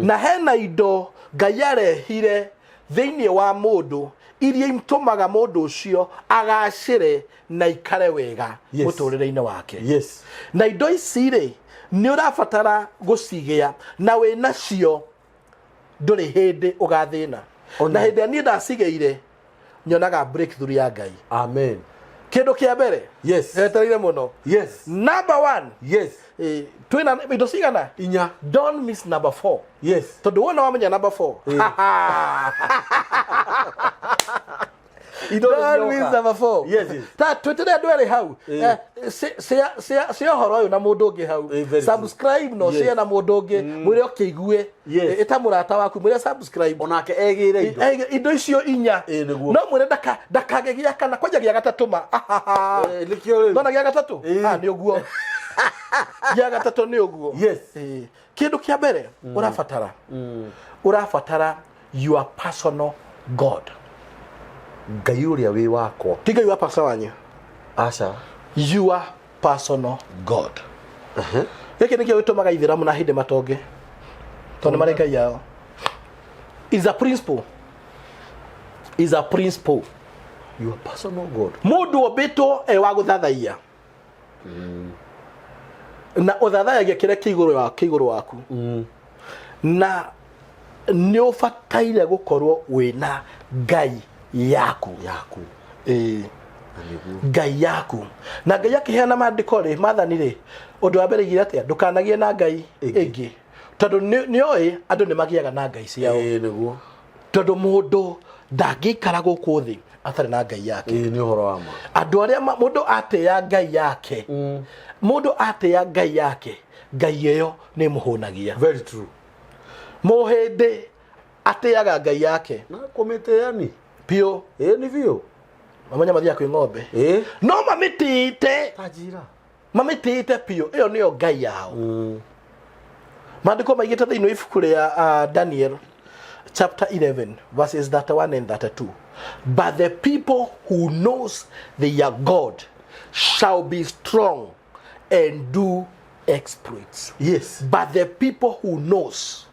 Speaker 2: Na hena indo Ngai arehire thĩinĩ wa mũndũ iria itũmaga mũndũ ũcio agacĩre na ikare wega
Speaker 1: Yes.
Speaker 2: mũtũrĩre-inĩ wake.
Speaker 1: Yes.
Speaker 2: Na indo ici rĩ, nĩ ũrabatara gũcigĩa na wĩ nacio ndũrĩ hĩndĩ ũgathĩna.
Speaker 1: Ona.
Speaker 2: Na hĩndĩ ĩrĩa niĩ ndacigĩire nyonaga breakthrough ya Ngai.
Speaker 1: Amen.
Speaker 2: Kĩndũ kĩa mbere.
Speaker 1: Yes.
Speaker 2: Etereire mũno.
Speaker 1: Yes.
Speaker 2: Number 1.
Speaker 1: Yes.
Speaker 2: Twĩna indo cigana?
Speaker 1: Inya.
Speaker 2: Don't miss number 4.
Speaker 1: Yes.
Speaker 2: Tondũ wona wamenya number 4.
Speaker 1: Indo
Speaker 2: Don't miss number 4.
Speaker 1: Yes, yes.
Speaker 2: Ta twĩtĩre andũ erĩ hau. Cia ũhoro ũyũ na mũndũ ũngĩ hau.
Speaker 1: Very true.
Speaker 2: Subscribe na
Speaker 1: Yes.
Speaker 2: ũshare na mũndũ ũngĩ. Mwĩre ũkĩigue.
Speaker 1: Yes.
Speaker 2: Ĩta mũrata waku mwĩre subscribe.
Speaker 1: Onake egĩre indo.
Speaker 2: Indo icio inya.
Speaker 1: Ĩĩ, nĩguo.
Speaker 2: No mwĩre ndakage gĩa kana kwanja gĩa gatatũ ma.
Speaker 1: Nĩkĩo rĩu.
Speaker 2: Ndona gĩa gatatũ?
Speaker 1: Ĩĩ.
Speaker 2: Nĩ ũguo. Gĩa gatatũ nĩ ũguo.
Speaker 1: Yes.
Speaker 2: Ĩĩ. Kĩndũ kĩa mbere ũrabatara. Ũrabatara your personal God.
Speaker 1: Ngai ũrĩa wĩ wakwa.
Speaker 2: Ti Ngai wa pastor wanyu.
Speaker 1: Aca.
Speaker 2: Your personal God. Gĩkĩ nĩkĩo gĩtũmaga ithĩramu na hĩndĩ matonge. Tondũ nĩ marĩ Ngai yao. Is a principle. Is a principle.
Speaker 1: Your personal God.
Speaker 2: Mũndũ ombĩtwo e wa gũthathaiya. Na ũthathayagia kĩrĩa kĩ igũrũ waku. Na nĩ ũbataire gũkorwo wĩna Ngai yaku.
Speaker 1: Yaku.
Speaker 2: Ĩĩ.
Speaker 1: Na nĩguo.
Speaker 2: Ngai yaku. Na Ngai akĩheana maandĩko rĩ, maathani rĩ, ũndũ wa mbere igire atĩa? Ndũkanagie na Ngai
Speaker 1: Ĩngĩ.
Speaker 2: ĩngĩ. Tondũ nĩoĩ andũ nĩ magĩaga na Ngai ciao.
Speaker 1: Ĩĩ nĩguo.
Speaker 2: Tondũ mũndũ ndangĩikara gũkũ thĩ atarĩ na Ngai yake.
Speaker 1: Ĩĩ nĩ ũhoro wa ma.
Speaker 2: Andũ arĩa mũndũ atĩĩa Ngai yake. Mũndũ atĩĩa Ngai yake, Ngai ĩyo nĩ ĩmũhũnagia.
Speaker 1: Very true.
Speaker 2: Mũhĩndĩ atĩaga Ngai yake.
Speaker 1: Na kũmĩtĩani.
Speaker 2: Biũ.
Speaker 1: Ĩĩ nĩ biũ.
Speaker 2: Mamenya mathiaga kwĩ ng'ombe.
Speaker 1: Ĩĩ.
Speaker 2: No mamĩtĩĩte.
Speaker 1: Ta njĩra.
Speaker 2: Mamĩtĩĩte biũ. Ĩyo nĩyo Ngai yao. Maandĩko maigĩte thĩinĩ wa ibuku rĩa Daniel chapter 11 verses 31 and 32, "But the people who knows their God shall be strong and do exploits." But the people who knows,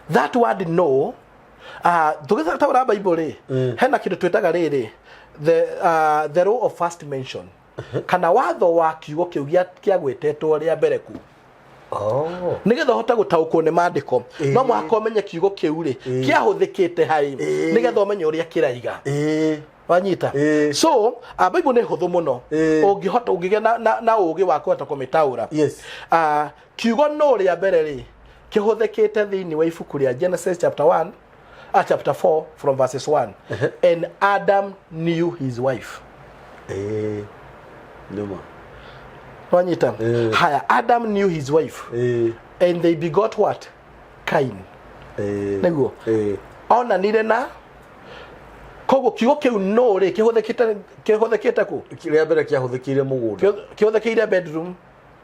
Speaker 2: that word "know", tũgĩtaũra Bible rĩ, hena kĩndũ twĩtaga rĩrĩ, the law of first mention, kana watho wa kiugo kĩu kĩagwetetwo rĩa mbere ku. Nĩgetha ũhote gũtaũkwo nĩ maandĩko, no mũhaka ũmenye kiugo kĩu rĩ kĩahũthĩkĩte harĩ, nĩgetha ũmenye ũrĩa kĩraiga. Wanyita? So Bible nĩ hũthũ mũno ũngĩhota, ũngĩgĩa na ũgĩ wa kũhota kũmĩtaũra. Kiugo "no" rĩa mbere rĩ kĩhũthĩkĩte thĩinĩ wa ibuku rĩa Genesis chapter 1, chapter 4 from verses 1, "And Adam knew his wife."
Speaker 1: Ĩĩ, nĩma.
Speaker 2: Wanyita? Haya, Adam knew his wife and they begot what? Cain. Nĩguo?
Speaker 1: Ĩĩ.
Speaker 2: Onanire na koguo kiugo kĩu "no" rĩ kĩhũthĩkĩte kũ?
Speaker 1: Rĩa mbere kĩahũthĩkĩire mũgũnda.
Speaker 2: Kĩhũthĩkĩire bedroom.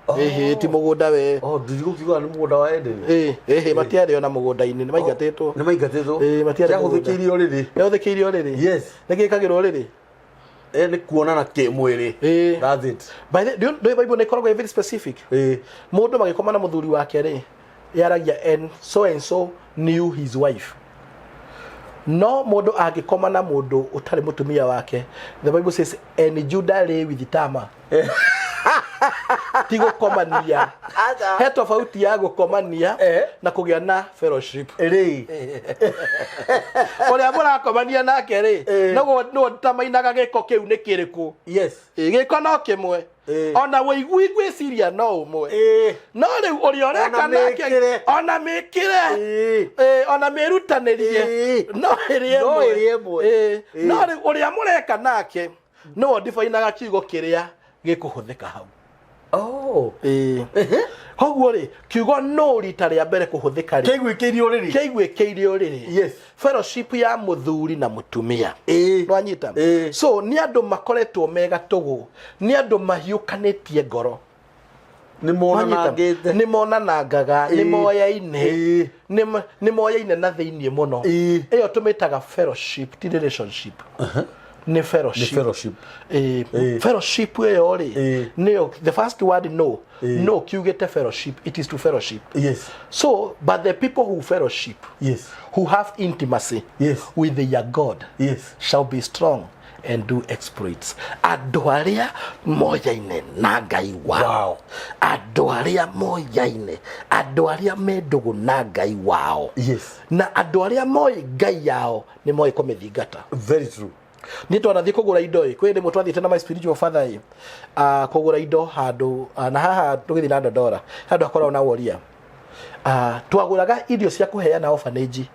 Speaker 2: Ĩhĩ, ti mũgũnda we.
Speaker 1: Oh, ndirigũkiuga nĩ mũgũnda wa Edeni.
Speaker 2: Ĩĩ, ĩhĩ, matiarĩ ona mũgũnda-inĩ, nĩ maingatĩtwo.
Speaker 1: Nĩ maingatĩtwo.
Speaker 2: Ĩĩ, matiarĩ mũgũnda.
Speaker 1: Kĩahũthĩkĩire ũrĩrĩ.
Speaker 2: Kĩhũthĩkĩire ũrĩrĩ. Nĩ gĩkagĩrwo ũrĩrĩ.
Speaker 1: Nĩ kuonana kĩmwĩrĩ. That's it.
Speaker 2: By the ndũĩ Bible nĩ ĩkoragwo ĩ very specific. Mũndũ magĩkoma na mũthuri wake rĩ, yaragia "and so knew his wife". No mũndũ angĩkoma na mũndũ ũtarĩ mũtumia wake, the Bible says, "And Judah lay with Tamar". Ti gũkomania. He tofauti ya gũkomania na kũgĩa na fellowship.
Speaker 1: Rĩ.
Speaker 2: Ũrĩa mũrakomania nake rĩ, noguo nĩwe tamainaga gĩko kĩu nĩ kĩrĩkũ. Ĩ, gĩko no kĩmwe. Ona wĩigui ngwĩciria no ũmwe. No rĩu ũrĩa ũreka
Speaker 1: Ona
Speaker 2: nake,
Speaker 1: mĩkĩre.
Speaker 2: ona mĩkĩre, ona mĩrutanĩrie, no ĩrĩ
Speaker 1: No
Speaker 2: ĩmwe.
Speaker 1: ĩrĩ ĩmwe.
Speaker 2: No rĩu ũrĩa mũreka nake nĩwe ndibainaga kiugo kĩrĩa gĩkũhũthĩka hau. Koguo rĩ, kiugo "no" rita rĩa mbere kũhũthĩka rĩ,
Speaker 1: Kĩiguĩkĩire ũrĩrĩ.
Speaker 2: Kĩiguĩkĩire ũrĩrĩ. Fellowship ya mũthuri na mũtumia. Nwanyita? So nĩ andũ makoretwo me gatũgũ, nĩ andũ mahiũkanĩtie ngoro.
Speaker 1: Nĩ monanangĩte.
Speaker 2: Nĩ monanangaga, nĩ moyaine. Nĩ moyaine na thĩiniĩ mũno. Ĩyo tũmĩtaga fellowship, ti relationship, nĩ
Speaker 1: Nĩ
Speaker 2: fellowship.
Speaker 1: Fellowship.
Speaker 2: Fellowship ĩyo rĩ, nĩyo the first word "no". "No" kiugĩte fellowship. It is to fellowship. So but the people who fellowship, who have intimacy with their God, shall be strong and do exploits. Andũ arĩa moyaine na Ngai wao, andũ arĩa moyaine, andũ arĩa me ndũgũ na Ngai wao, na andũ arĩa moĩ Ngai yao nĩ moĩ kũmĩthingata.
Speaker 1: Very true.
Speaker 2: Niĩ twanathiĩ kũgũra indo ĩ, kwĩ rĩmwe twathiĩte na my spiritual father ĩ, kũgũra indo handũ, na haha tũgĩthiĩ na Ndondora handũ hakoragwo na woria. Twagũraga irio cia kũheana orphanage,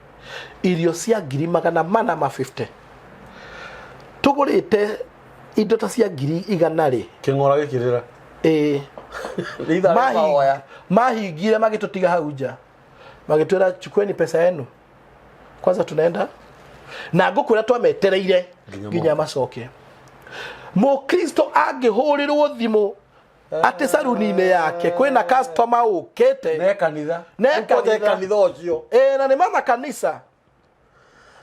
Speaker 2: irio cia 450,000. Tũgũrĩte indo ta cia 100,000 rĩ.
Speaker 1: Kĩng'ora gĩkĩrĩra.
Speaker 2: Ĩ.
Speaker 1: Nĩ ithaa rĩa mahoya.
Speaker 2: Mahingire magĩtũtiga hau nja, magĩtwĩra, "Chukueni pesa yenu kwanza, tunaenda." Na ngũkwĩra twametereire
Speaker 1: nginya
Speaker 2: nginya macoke. Mũkristo angĩhũrĩrwo thimũ atĩ saruni-inĩ yake kwĩna customer ũkĩte,
Speaker 1: Ne kanitha.
Speaker 2: Ne
Speaker 1: Ũkote
Speaker 2: kanitha.
Speaker 1: Kanitha ũcio.
Speaker 2: Ĩ, na nĩ mama kanisa,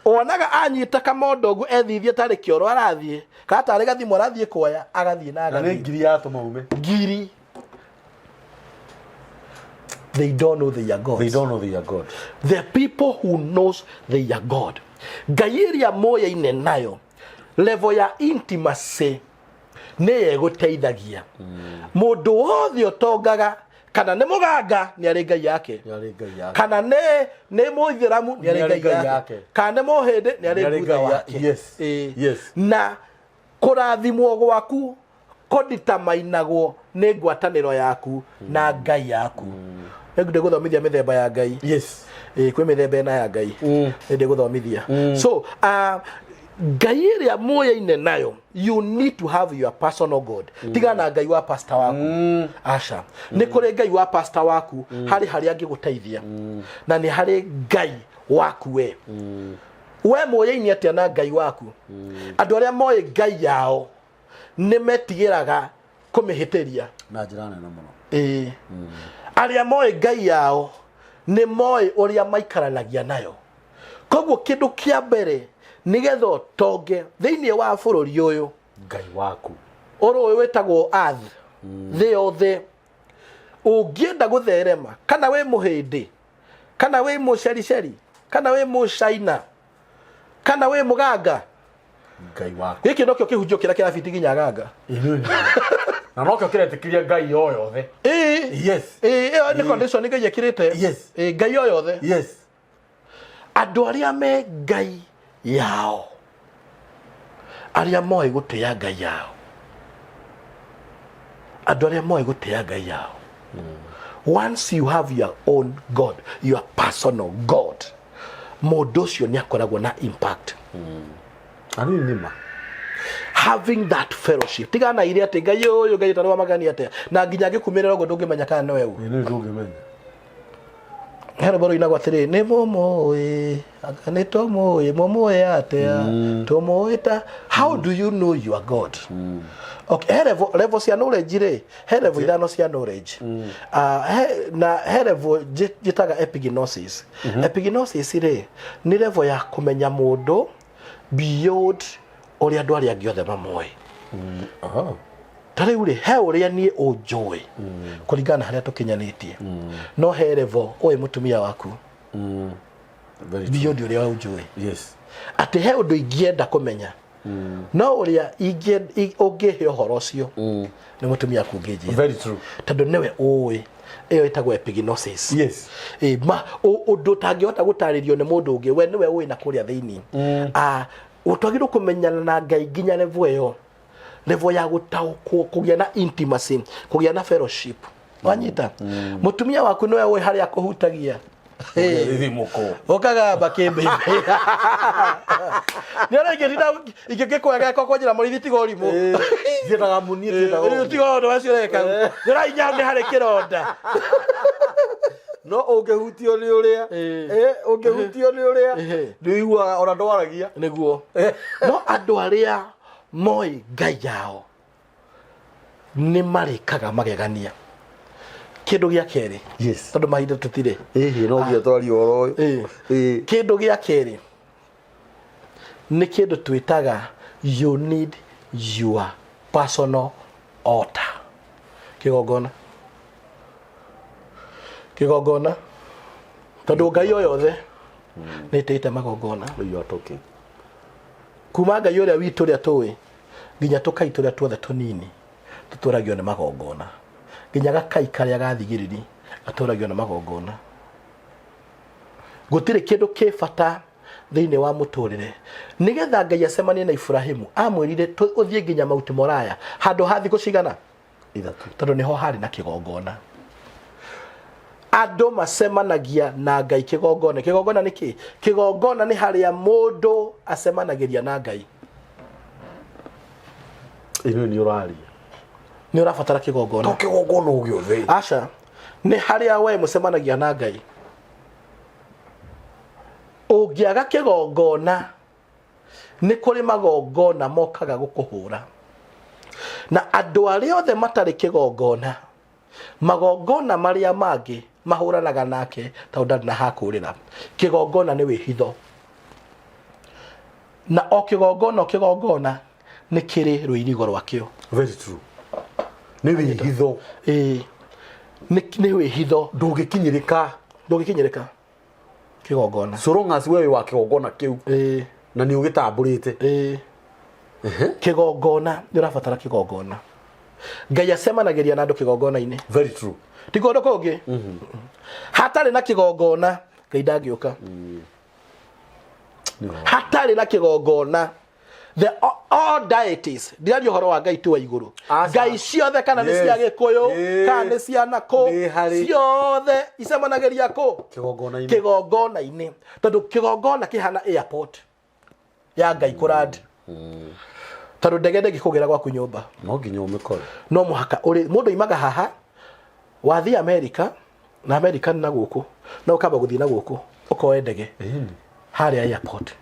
Speaker 2: wonaga anyita kamondo ũguo ethithie tarĩ kĩoro arathiĩ kana tarĩ gathimũ arathiĩ kuoya, agathiĩ na
Speaker 1: Na nĩ
Speaker 2: agathiĩ.
Speaker 1: 1,000 yatũma ume.
Speaker 2: 1,000. They don't know they are God.
Speaker 1: They don't know they are God.
Speaker 2: The people who knows they are God, Ngai ĩrĩa moyaine nayo, level ya intimacy nĩyo ĩgũteithagia. Mũndũ wothe ũtongaga, kana nĩ mũganga, nĩ arĩ ngai yake.
Speaker 1: Nĩ arĩ ngai yake.
Speaker 2: Kana nĩ mũithĩramu, nĩ arĩ
Speaker 1: Nĩ arĩ
Speaker 2: ngai
Speaker 1: ngai
Speaker 2: yake.
Speaker 1: Yake.
Speaker 2: Kana nĩ mũhĩndĩ, nĩ arĩ
Speaker 1: Nĩ arĩ
Speaker 2: ngutha
Speaker 1: ngai
Speaker 2: wake. Ĩĩ. Na kũrathimwo gwaku kũnditamainagwo nĩ ngwatanĩro yaku na Ngai yaku. Nĩ ndĩgũthomithia mĩthemba ya Ngai. Ĩĩ, kwĩ mĩthemba ĩna ya Ngai. Nĩ ndĩgũthomithia. So Ngai ĩrĩa muoyaine nayo, you need to have your personal God. Tigana na Ngai wa pastor waku. Aca, nĩ kũrĩ Ngai wa pastor waku harĩ harĩa angĩgũteithia, na nĩ harĩ Ngai waku we. We muoyaine atĩa na Ngai waku? Andũ arĩa moĩ Ngai yao nĩ metigĩraga kũmĩhĩtĩria.
Speaker 1: Na njĩra nene mũno.
Speaker 2: Ĩĩ, arĩa moĩ Ngai yao Nĩ moĩ ũrĩa maikaranagia nayo. Koguo kĩndũ kĩa mbere nĩgetha ũtonge thĩinĩ wa bũrũri ũyũ,
Speaker 1: Ngai waku,
Speaker 2: ũrũ ũyũ wĩtagwo earth, thĩ yothe, ũngĩenda gũtherema, kana wĩ Mũhĩndĩ, kana wĩ Mũcericeri, kana wĩ Mũcaina, kana wĩ Mũganga,
Speaker 1: Ngai waku.
Speaker 2: Gĩkĩ nokĩo kĩhunjio kĩrĩa kĩrabiti nginya ganga.
Speaker 1: Na nokĩo kĩretĩkĩria Ngai o yothe.
Speaker 2: Ĩĩ. Ĩĩ, ĩyo nĩ condition Ngai ĩkĩrĩte. Ĩĩ, Ngai o yothe. Andũ arĩa me Ngai yao, arĩa moĩ gũtĩa Ngai yao, andũ arĩa moĩ gũtĩa Ngai yao. Once you have your own God, your personal God, mũndũ ũcio nĩ akoragwo na impact.
Speaker 1: Na nĩ nĩma.
Speaker 2: Having that fellowship, tigana ire atĩ Ngai ũyũ, Ngai ũtarĩ wa magani atĩa, na nginya angĩkumĩrĩra ũguo ndũngĩmenya kana nĩwe ũ.
Speaker 1: Nĩ ndũngĩmenya.
Speaker 2: He rwĩmbo rũinagwo atĩrĩ, nĩ mũmũĩ, anga nĩ tũmũĩ, mũmũĩ atĩa, tũmũĩ ta. How do you know your God? Okay, he level cia knowledge rĩ, he level ithano cia knowledge. Ah, na he level njĩtaga epignosis. Epignosis rĩ, nĩ level ya kũmenya mũndũ beyond ũrĩa andũ arĩa angĩ othe mamoĩ. Ta rĩu rĩ, he ũrĩa niĩ ũnjũĩ kũringana na harĩa tũkinyanĩtie, no he level ũĩ mũtumia waku
Speaker 1: Very true.
Speaker 2: beyond ũrĩa ũnjũĩ. Atĩ he ũndũ ingĩenda kũmenya, no ũrĩa ũngĩhe ũhoro ũcio nĩ mũtumia waku ũngĩnjĩra.
Speaker 1: Very true.
Speaker 2: Tondũ nĩwe ũĩ. Ĩyo ĩtagwo epignosis. Ĩ, ma ũndũ ũtangĩhota gũtarĩrio nĩ mũndũ ũngĩ, we nĩwe ũĩ na kũrĩa thĩinĩ. Ah, twagĩrĩirwo kũmenyana na Ngai nginya level ĩyo, level ya gũtaũkwo, kũgĩa na intimacy, kũgĩa na fellowship. Wanyita, mũtumia waku nĩwe ũĩ harĩa akũhutagia.
Speaker 1: Thimũkũ.
Speaker 2: Ũkagamba kĩmbĩmbĩ nĩ ũrĩa ingĩtinda ingĩkwegeka kwanjĩra mũrĩithi, tiga ũrimũ.
Speaker 1: Thiĩtaga mũniĩ, tiĩtaga
Speaker 2: Rĩu tiga ũndũ wacio ũreka, nĩ ũrainya nĩ harĩ kĩronda.
Speaker 1: No ũngĩhutio nĩ ũrĩa, ũngĩhutio nĩ ũrĩa, nĩ ũiguaga ona ndwaragia.
Speaker 2: Nĩguo, no andũ arĩa moĩ Ngai yao nĩ marĩkaga magegania. Kĩndũ gĩa kerĩ, tondũ mahinda tũtirĩ.
Speaker 1: Ĩhĩ, no nginya twarie ũhoro ũyũ.
Speaker 2: Kĩndũ gĩa kerĩ nĩ kĩndũ twĩtaga you need your personal altar, kĩgongona. Kĩgongona, tondũ Ngai o yothe nĩ ĩtĩte magongona.
Speaker 1: You are talking.
Speaker 2: Kuma Ngai ũrĩa witũ ũrĩa tũĩ nginya tũkai tũrĩa tuothe tũnini tũtũragio nĩ magongona, nginya gakai karĩa gathigĩrĩri gatũragio nĩ magongona. Gũtirĩ kĩndũ kĩ bata thĩinĩ wa mũtũrĩre. Nĩgetha Ngai acemanie na Iburahimu, amwĩrire ũthiĩ nginya Mount Moraya, handũ ha thikũ cigana?
Speaker 1: 3.
Speaker 2: Tondũ nĩho harĩ na kĩgongona. Andũ macemanagia na Ngai kĩgongona. Kĩgongona nĩ kĩ? Kĩgongona nĩ harĩa mũndũ acemanagĩria na Ngai.
Speaker 1: Ĩno nĩ ũraria.
Speaker 2: Nĩ ũrabatara kĩgongona.
Speaker 1: To kĩgongona o gĩothe.
Speaker 2: Aca, nĩ harĩa we mũcemanagia na Ngai. Ũngĩaga kĩgongona, nĩ kũrĩ magongona mokaga gũkũhũra. Na andũ arĩa othe matarĩ kĩgongona, magongona marĩa mangĩ mahũranaga nake tondũ ndarĩ na hakũrĩra. Kĩgongona nĩ wĩhitho. Na o kĩgongona o kĩgongona nĩ kĩrĩ rũirigo rwakĩo.
Speaker 1: Very true. Nĩ wĩhitho.
Speaker 2: Ĩĩ. Nĩ wĩhitho.
Speaker 1: Ndũngĩkinyĩrĩka.
Speaker 2: Ndũngĩkinyĩrĩka. Kĩgongona.
Speaker 1: So long as we wĩ wa kĩgongona kĩu. Na nĩ ũgĩtambũrĩte.
Speaker 2: Ĩĩ. Kĩgongona, nĩ ũrabatara kĩgongona. Ngai acemanagĩria na andũ kĩgongona-inĩ.
Speaker 1: Very true.
Speaker 2: Ti kũndũ kũngĩ. Hatarĩ na kĩgongona, Ngai ndangĩũka. Hatarĩ na kĩgongona, the all deities, ndiraria ũhoro wa Ngai tu wa igũrũ.
Speaker 1: Aca.
Speaker 2: Ngai ciothe, kana nĩ cia Gĩkũyũ, kana nĩ cia nakũ,
Speaker 1: Nĩ harĩ.
Speaker 2: ciothe icemanagĩria kũ?
Speaker 1: Kĩgongona-inĩ.
Speaker 2: Kĩgongona-inĩ, tondũ kĩgongona kĩhana airport ya Ngai kũrandi, tondũ ndege ndĩngĩkũgĩra gwaku nyũmba.
Speaker 1: No nginya ũmĩkore.
Speaker 2: No mũhaka ũrĩ mũndũ imaga haha, wathiĩ Amerika, na Amerika nĩ na gũkũ, no ũkamba gũthiĩ na gũkũ ũkoe ndege harĩa airport.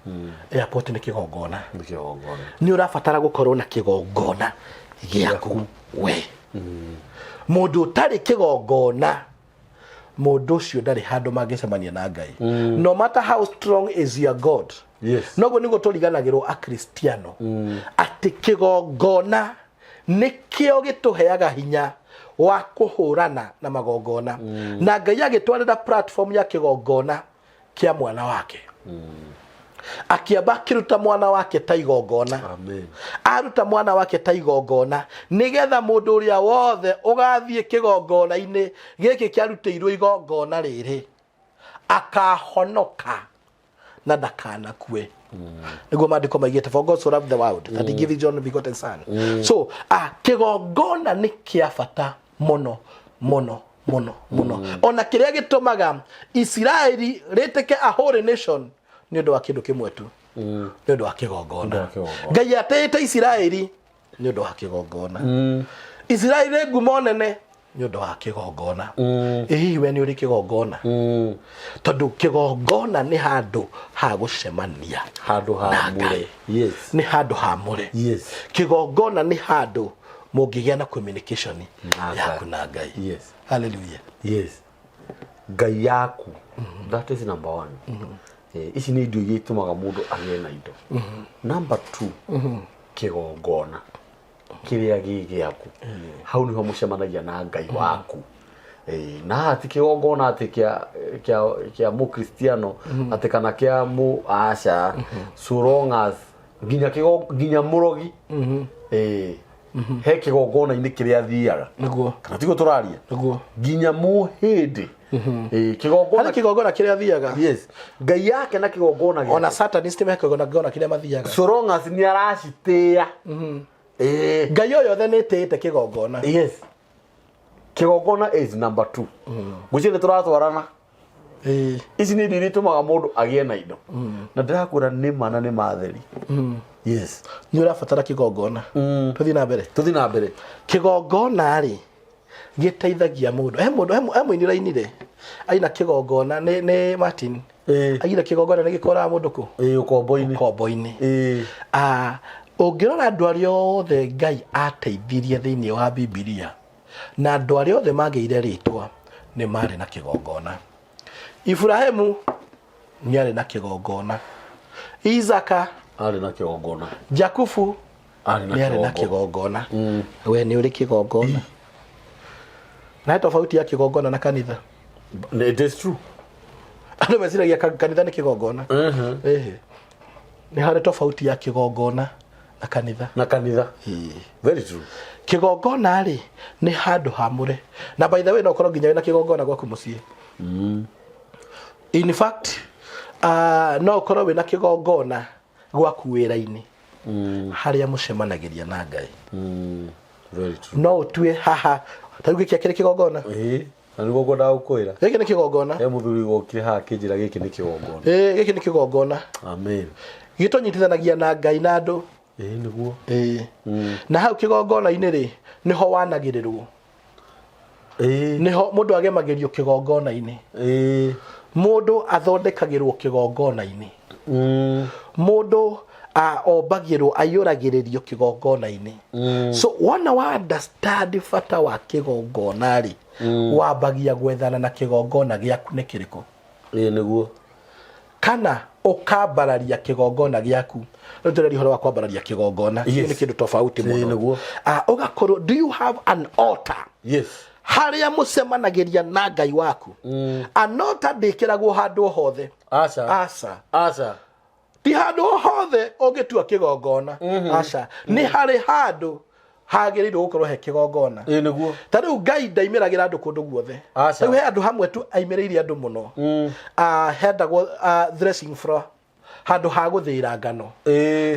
Speaker 2: Airport nĩ kĩgongona.
Speaker 1: Nĩ kĩgongona.
Speaker 2: Nĩ ũrabatara gũkorwo na kĩgongona gĩaku we. Mũndũ ũtarĩ kĩgongona Mũndũ ũcio ndarĩ handũ mangĩcemania na Ngai, no matter how strong is your God. Noguo nĩguo tũriganagĩrwo Akristiano atĩ kĩgongona nĩkĩo gĩtũheaga hinya wa kũhũrana na magongona. Na Ngai agĩtwarĩra platform ya kĩgongona kĩa mwana wake, akĩamba akĩruta mwana wake ta igongona.
Speaker 1: Amen.
Speaker 2: Aruta mwana wake ta igongona nĩgetha mũndũ ũrĩa wothe ũgathiĩ kĩgongona-inĩ gĩkĩ kĩarutĩirwo igongona rĩrĩ akahonoka na ndakanakue. Nĩguo maandĩko maigĩte, "For God so loved the world that he gave his only begotten son." So kĩgongona nĩ kĩa bata mũno mũno mũno mũno. Ona kĩrĩa gĩtũmaga Isiraeli rĩtĩke a holy nation nĩ ũndũ wa kĩndũ kĩmwe tu, nĩ ũndũ wa kĩgongona.
Speaker 1: Ũndũ wa kĩgongona.
Speaker 2: Ngai atĩĩte Isiraeli nĩ ũndũ wa kĩgongona. Isiraeli rĩ ngumo nene nĩ ũndũ wa kĩgongona. Ĩ hihi we nĩ ũrĩ kĩgongona? Tondũ kĩgongona nĩ handũ ha gũcemania
Speaker 1: handũ
Speaker 2: na
Speaker 1: ha
Speaker 2: Ngai.
Speaker 1: mũre. Yes.
Speaker 2: Nĩ handũ hamũre. Kĩgongona nĩ handũ mũngĩgĩa na communication
Speaker 1: Na Ngai.
Speaker 2: yaku na Ngai. Hallelujah.
Speaker 1: Yes, Ngai yaku, that is number one. Ici nĩ indo iria itũmaga mũndũ agĩe na indo. Number two, kĩgongona kĩrĩa gĩ gĩaku, hau nĩho mũcemanagia na Ngai waku. Na haha ti kĩgongona atĩ kĩa mũkristiano atĩ kana kĩa mũ aca, so long as nginya nginya mũrogi he kĩgongona-inĩ kĩrĩa athiaga. Kana tiguo tũraria?
Speaker 2: Nĩguo.
Speaker 1: Nginya mũhĩndĩ kĩgongona.
Speaker 2: Harĩ kĩgongona kĩrĩa athiaga.
Speaker 1: Yes, Ngai yake na kĩgongona gĩake.
Speaker 2: Ona satanist me kĩgongona kĩrĩa mathiaga.
Speaker 1: So long as nĩ aracitĩĩa.
Speaker 2: Ngai o yothe nĩ ĩtĩĩte kĩgongona.
Speaker 1: Yes, kĩgongona is number two. Ngwĩciria nĩ tũratwarana. Ici nĩ indo iria itũmaga mũndũ agĩe na indo, na ndĩrakwĩra nĩ ma na nĩ matheri. Yes.
Speaker 2: Nĩ ũrabatara kĩgongona. Tũthiĩ na mbere.
Speaker 1: Tũthiĩ na mbere.
Speaker 2: Kĩgongona rĩ, gĩteithagia mũndũ. He mũndũ, he mũini ũrainire aina kĩgongona nĩ Martin. Aigire kĩgongona nĩ gĩkoraga mũndũ kũ?
Speaker 1: Ĩĩ, ũkombo-inĩ.
Speaker 2: Ũkombo-inĩ.
Speaker 1: Ah,
Speaker 2: Ũngĩrora andũ arĩa othe Ngai ateithirie thĩinĩ wa Bibilia na andũ arĩa othe magĩire rĩtwa nĩ marĩ na kĩgongona. Iburahĩmu nĩ arĩ na kĩgongona, Isaka
Speaker 1: arĩ na kĩgongona,
Speaker 2: Jakubu
Speaker 1: arĩ na
Speaker 2: nĩ arĩ na
Speaker 1: kĩgongona.
Speaker 2: Kĩgongona. We nĩ ũrĩ kĩgongona? Na he tofauti ya kĩgongona na kanitha.
Speaker 1: It is true.
Speaker 2: Andũ meciragia kanitha nĩ kĩgongona. Ĩhĩ. Nĩ harĩ tofauti ya kĩgongona na kanitha.
Speaker 1: Na kanitha. Very true.
Speaker 2: Kĩgongona rĩ, nĩ handũ hamũre. Na by the way, no ũkorwo nginya wĩna kĩgongona gwaku mũciĩ. In fact, no ũkorwo wĩna kĩgongona gwaku wĩra-inĩ harĩa mũcemanagĩria na Ngai.
Speaker 1: Very true.
Speaker 2: No ũtue haha ta rĩu gĩkĩ kĩrĩ kĩgongona.
Speaker 1: Ĩĩ, na nĩguo ngwendaga gũkwĩra.
Speaker 2: Gĩkĩ nĩ kĩgongona.
Speaker 1: He mũthuri wokire haha akĩnjĩra gĩkĩ nĩ kĩgongona.
Speaker 2: Ĩĩ, gĩkĩ nĩ kĩgongona.
Speaker 1: Amen.
Speaker 2: Gĩtũnyitithanagia na Ngai na andũ.
Speaker 1: Ĩĩ, nĩguo.
Speaker 2: Ĩĩ. Na hau kĩgongona-inĩ rĩ, nĩho wanagĩrĩrwo. Nĩho mũndũ agemagĩrio kĩgongona-inĩ. Mũndũ athondekagĩrwo kĩgongona-inĩ. Mũndũ ombagĩrwo, aiyũragĩrĩrio kĩgongona-inĩ. So wona wa understand bata wa kĩgongona rĩ, wambagia gwethana na kĩgongona gĩaku nĩ kĩrĩkũ.
Speaker 1: Ĩĩ, nĩguo.
Speaker 2: Kana ũkambararia kĩgongona gĩaku. Rĩu tũraria ũhoro wa kwambararia kĩgongona. Kĩu nĩ kĩndũ tofauti mũno.
Speaker 1: Nĩguo.
Speaker 2: Ũgakorwo, do you have an altar harĩa mũcemanagĩria na Ngai waku? An altar ndĩkĩragwo handũ o hothe.
Speaker 1: Aca.
Speaker 2: Aca.
Speaker 1: Aca.
Speaker 2: Ti handũ o hothe ũngĩtua kĩgongona. Aca, nĩ harĩ handũ hagĩrĩirwo gũkorwo he kĩgongona.
Speaker 1: Ĩĩ, nĩguo.
Speaker 2: Ta rĩu Ngai ndaimĩragĩra andũ kũndũ guothe.
Speaker 1: Aca.
Speaker 2: Rĩu he andũ hamwe tu aimĩrĩire andũ mũno. Hendagwo threshing floor, handũ ha gũthĩĩra ngano.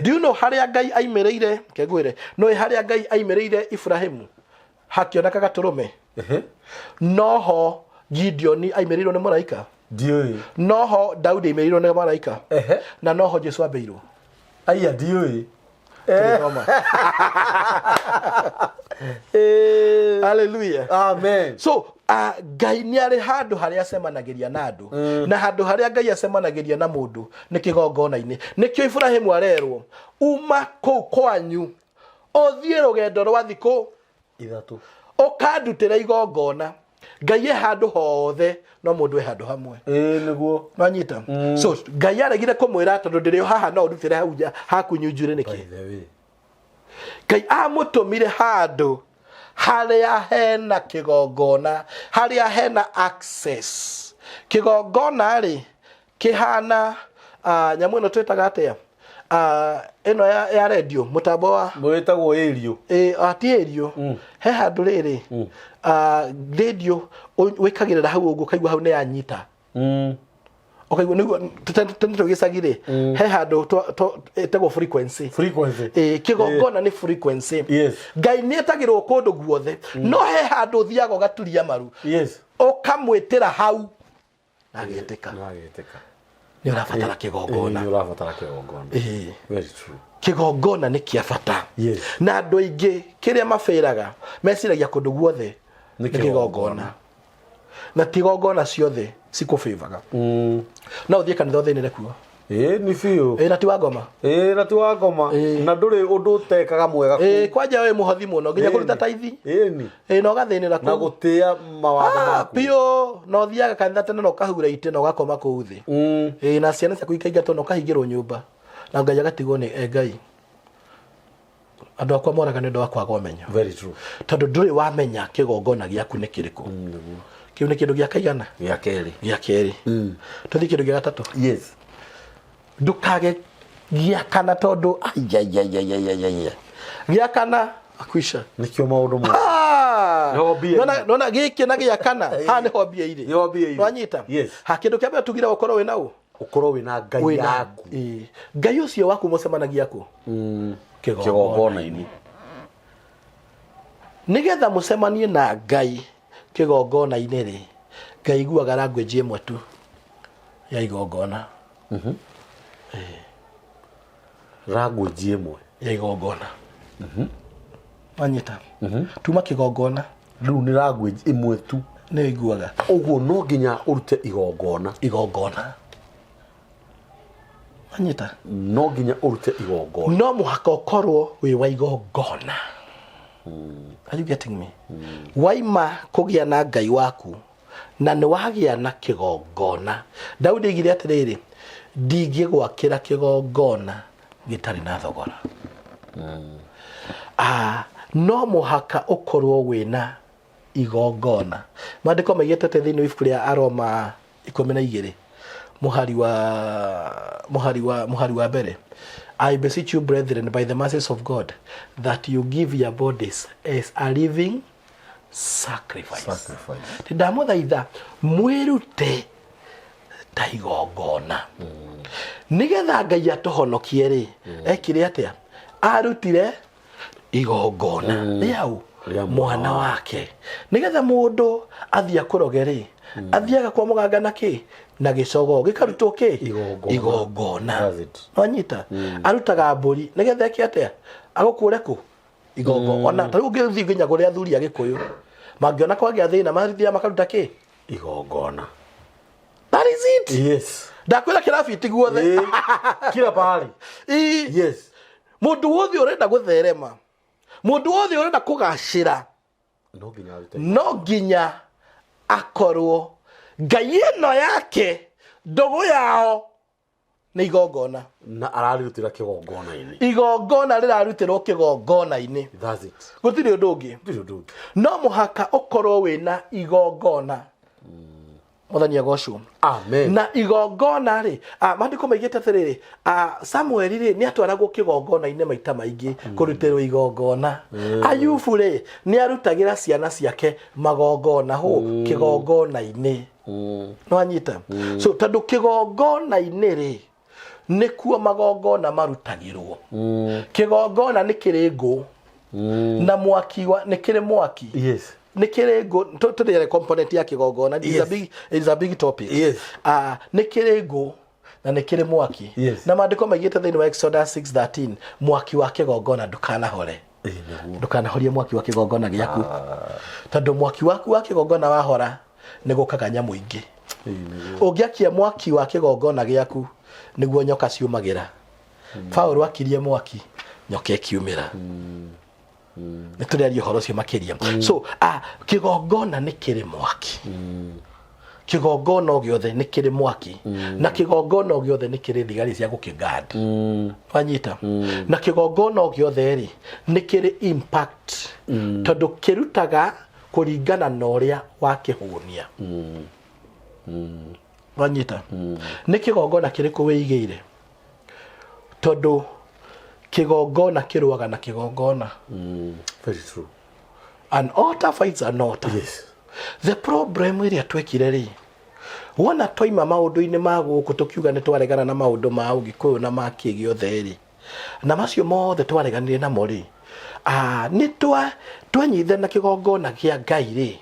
Speaker 2: Do you know harĩa Ngai aimĩrĩire? Reke ngwĩre, no harĩa Ngai aimĩrĩire Iburahĩmu hakĩoneka gatũrũme? Noho Gideoni aimĩrĩirwo nĩ mũraika?
Speaker 1: Ndiũĩ.
Speaker 2: Noho Daudi aimĩrĩirwo nĩ mũraika? Na noho Jesu ambĩirwo?
Speaker 1: Aya, ndiũĩ.
Speaker 2: Tũgĩthoma. Hallelujah.
Speaker 1: Amen.
Speaker 2: So Ngai nĩ arĩ handũ harĩa acemanagĩria na andũ, na handũ harĩa Ngai acemanagĩria na mũndũ nĩ kĩgongona-inĩ. Nĩkĩo Iburahĩmu arerwo, uma kũu kwanyu ũthiĩ rũgendo rwa thikũ
Speaker 1: 3
Speaker 2: ũkandutĩra igongona. Ngai e handũ hothe, no mũndũ e handũ hamwe.
Speaker 1: Ĩĩ, nĩguo.
Speaker 2: Nwanyita? So Ngai aregire kũmwĩra tondũ ndĩrĩ o haha, no ũrutĩre hau nja haku nyunjurĩ nĩkĩ?
Speaker 1: By the way.
Speaker 2: Ngai amũtũmire handũ harĩa hena kĩgongona, harĩa hena access. Kĩgongona rĩ, kĩhana nyamũ ĩno twĩtaga atĩa? Ĩno ya redio, mũtambo wa
Speaker 1: Wĩtagwo ĩriũ.
Speaker 2: Ĩ, ti ĩriũ. He handũ rĩrĩ, redio wĩkagĩrĩra hau ũguo, ũkaigua hau nĩ yanyita. Ũkaigua nĩguo tene twĩ gĩcagi rĩ, he handũ ĩtagwo frequency.
Speaker 1: Frequency.
Speaker 2: Ĩ, kĩgongona nĩ frequency. Ngai nĩ etagĩrwo kũndũ guothe, no he handũ ũthiaga ũgaturia maru, ũkamwĩtĩra hau na agetĩka.
Speaker 1: Na agetĩka.
Speaker 2: Nĩ ũrabatara kĩgongona.
Speaker 1: Nĩ ũrabatara kĩgongona. Very true.
Speaker 2: Kĩgongona nĩ kĩa bata. Na andũ aingĩ kĩrĩa mabĩraga, meciragia kũndũ guothe
Speaker 1: nĩ
Speaker 2: nĩ kĩgongona, na ti igongona ciothe cikũbĩvaga. No ũthiĩ kanitha ũthĩnĩre kuo.
Speaker 1: Ĩĩ, nĩ biũ.
Speaker 2: Ĩ, na ti wa ngoma.
Speaker 1: Ĩĩ, na ti wa ngoma. Na ndũrĩ ũndũ ũtekaga mwega kũu.
Speaker 2: Ĩ, kwanja wĩ mũhothi mũno nginya kũruta taithi.
Speaker 1: Ĩni.
Speaker 2: Ĩ, na ũgathĩnĩra
Speaker 1: na
Speaker 2: kũu.
Speaker 1: Gũtĩa mawatho maku.
Speaker 2: Biũ, na ũthiaga kanitha tene na ũkahura itĩ na ũgakoma kũu thĩ. Ĩ, na ciana ciaku ikaingatwo na ũkahingĩrwo nyũmba na Ngai agatigwo nĩ e Ngai. Andũ akwa moraga nĩ ũndũ wa kwaga ũmenyo.
Speaker 1: Very true.
Speaker 2: Tondũ ndũrĩ wamenya kĩgongona gĩaku nĩ kĩrĩkũ. Kĩu nĩ kĩndũ gĩa kaigana?
Speaker 1: Gĩa kerĩ.
Speaker 2: Gĩa kerĩ. Tũthiĩ kĩndũ gĩa gatatũ.
Speaker 1: Yes.
Speaker 2: Ndũkage gĩa kana, tondũ aiaiaiaiaiaia gĩa kana akwisha.
Speaker 1: Nĩkĩo maũndũ mothe. Nĩho mbia
Speaker 2: Nona nona gĩkĩ na gĩa kana haha nĩho mbia irĩ.
Speaker 1: Nĩho mbia irĩ.
Speaker 2: Nwanyita?
Speaker 1: Yes.
Speaker 2: Ha, kĩndũ kĩa mbere tugire ũkorwo wĩna ũ?
Speaker 1: Ũkorwo wĩna Ngai
Speaker 2: Wĩna
Speaker 1: yaku.
Speaker 2: Ĩĩ. Ngai ũcio waku mũcemanagia kũ? Kĩgongona.
Speaker 1: Kĩgongona-inĩ.
Speaker 2: Nĩgetha mũcemanie na Ngai kĩgongona-inĩ rĩ, Ngai iguaga language ĩmwe tu ya igongona.
Speaker 1: Language ĩmwe
Speaker 2: ya igongona. Wanyita? Tuma kĩgongona.
Speaker 1: Rĩu nĩ language ĩmwe tu
Speaker 2: nĩyo iguaga.
Speaker 1: Ũguo no nginya ũrute igongona.
Speaker 2: Igongona. Wanyita?
Speaker 1: No nginya ũrute igongona.
Speaker 2: No mũhaka ũkorwo wĩ wa igongona. Are you getting me? Waima kũgĩa na Ngai waku na nĩ wagĩa na kĩgongona. Daudi oigire atĩrĩrĩ, ndingĩgwakĩra kĩgongona gĩtarĩ na thogora. No mũhaka ũkorwo wĩna igongona. Maandĩko maigĩte atĩ thĩinĩ wa ibuku rĩa Aroma 12 mũhari wa mbere, "I beseech you, brethren, by the mercies of God, that you give your bodies as a living sacrifice."
Speaker 1: Sacrifice.
Speaker 2: Ndamũthaitha mwĩrute ta igongona nĩgetha Ngai atũhonokie rĩ, ekire atĩa? Arutire igongona rĩau
Speaker 1: Rĩa
Speaker 2: mwana wake. Nĩgetha mũndũ athiĩ akũroge rĩ, athiaga kwa mũganga na kĩ? Na gĩcogo gĩkarutwo kĩ?
Speaker 1: Igongona.
Speaker 2: Igongona.
Speaker 1: That's it.
Speaker 2: Nwanyita? Arutaga mbũri nĩgetha eke atĩa? Agũkũre kũ igongona. Ta rĩu ũngĩthiĩ nginya kũrĩ athuri a Gĩkũyũ, mangĩona kwagĩa thĩna, mathiaga makaruta kĩ?
Speaker 1: Igongona.
Speaker 2: That is it. Ndakwĩra kĩrabi ti guothe.
Speaker 1: Kila pahali.
Speaker 2: Ii. Mũndũ wothe ũrenda gũtherema, mũndũ wothe ũrenda kũgacĩra,
Speaker 1: no nginya arute.
Speaker 2: No nginya akorwo Ngai ĩno yake, ndũgũ yao nĩ igongona.
Speaker 1: Na ararutĩra kĩgongona-inĩ.
Speaker 2: Igongona rĩrarutĩrwo kĩgongona-inĩ.
Speaker 1: That's it.
Speaker 2: Gũtirĩ ũndũ ũngĩ.
Speaker 1: Gũtirĩ ũndũ ũngĩ.
Speaker 2: No mũhaka ũkorwo wĩna igongona. Mwathani agocwo.
Speaker 1: Amen.
Speaker 2: Na igongona rĩ, maandĩko maigĩte atĩrĩrĩ, Samueli rĩ, nĩ atwaragwo kĩgongona-inĩ maita maingĩ kũrutĩrwo igongona. Ayubu rĩ, nĩ arutagĩra ciana ciake magongona hũ kĩgongona-inĩ. Nĩwanyita? So tondũ kĩgongona-inĩ rĩ, nĩkuo magongona marutagĩrwo. Kĩgongona nĩ kĩrĩ ngũ na mwaki wa nĩ kĩrĩ mwaki. Nĩ kĩrĩ ngũ. Tũrĩere component ya kĩgongona. It is a big, it is a big topic. Nĩ kĩrĩ ngũ na nĩ kĩrĩ mwaki. Na maandĩko maigĩte thĩinĩ wa Exodus 6:13, mwaki wa kĩgongona ndũkanahore.
Speaker 1: Ĩĩ, nĩguo.
Speaker 2: Ndũkanahorie mwaki wa kĩgongona gĩaku, tondũ mwaki waku wa kĩgongona wahora, nĩ gũkaga nyamũ ingĩ.
Speaker 1: Ĩĩ, nĩguo.
Speaker 2: Ũngĩakia mwaki wa kĩgongona gĩaku, nĩguo nyoka ciumagĩra. Paũlũ akirie mwaki, nyoka ĩkiumĩra. Nĩ tũrĩaria ũhoro ũcio makĩria. So kĩgongona nĩ kĩrĩ mwaki. Kĩgongona o gĩothe nĩ kĩrĩ mwaki, na kĩgongona o gĩothe nĩ kĩrĩ thigari cia gũkĩguard. Wanyita? Na kĩgongona o gĩothe rĩ, nĩ kĩrĩ impact, tondũ kĩrutaga kũringana na ũrĩa wakĩhũnia. Wanyita? Nĩ kĩgongona kĩrĩkũ wĩigĩire? Tondũ kĩgongona kĩrũaga na kĩgongona.
Speaker 1: Very true.
Speaker 2: An altar fights an altar. The problem ĩrĩa twekire rĩ, wona twaima maũndũ-inĩ ma gũkũ, tũkiuga nĩ twaregana na maũndũ ma ũgĩkũyũ na ma kĩ gĩothe rĩ, na macio mothe twareganire namo rĩ, nĩ twanyitana kĩgongona kĩa Ngai rĩ,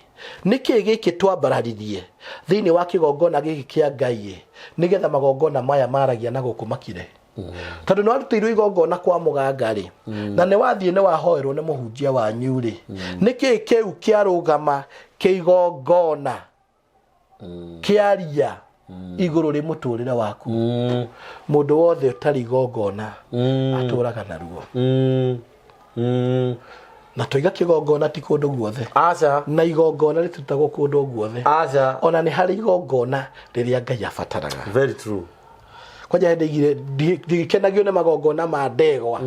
Speaker 2: nĩ kĩ gĩkĩ twambararirie thĩinĩ wa kĩgongona gĩkĩ kĩa Ngai ĩ, nĩgetha magongona maya maragia na gũkũ makire? Tondũ nĩ warutĩirwo igongona kwa mũganga rĩ, na nĩ wathiĩ nĩ wahoerwo nĩ mũhunjia wanyu rĩ, nĩ kĩ kĩu kĩarũgama kĩigongona kĩaria igũrũ rĩ mũtũrĩre waku? Mũndũ wothe ũtarĩ igongona atũraga naruo. Na tũiga kĩgongona ti kũndũ guothe.
Speaker 1: Aca.
Speaker 2: Na igongona rĩtutagwo kũndũ guothe.
Speaker 1: Aca.
Speaker 2: Ona nĩ harĩ igongona rĩrĩa Ngai abataraga.
Speaker 1: Very true.
Speaker 2: Kwanja hĩndĩ igire ndigĩkenagio nĩ magongona ma ndegwa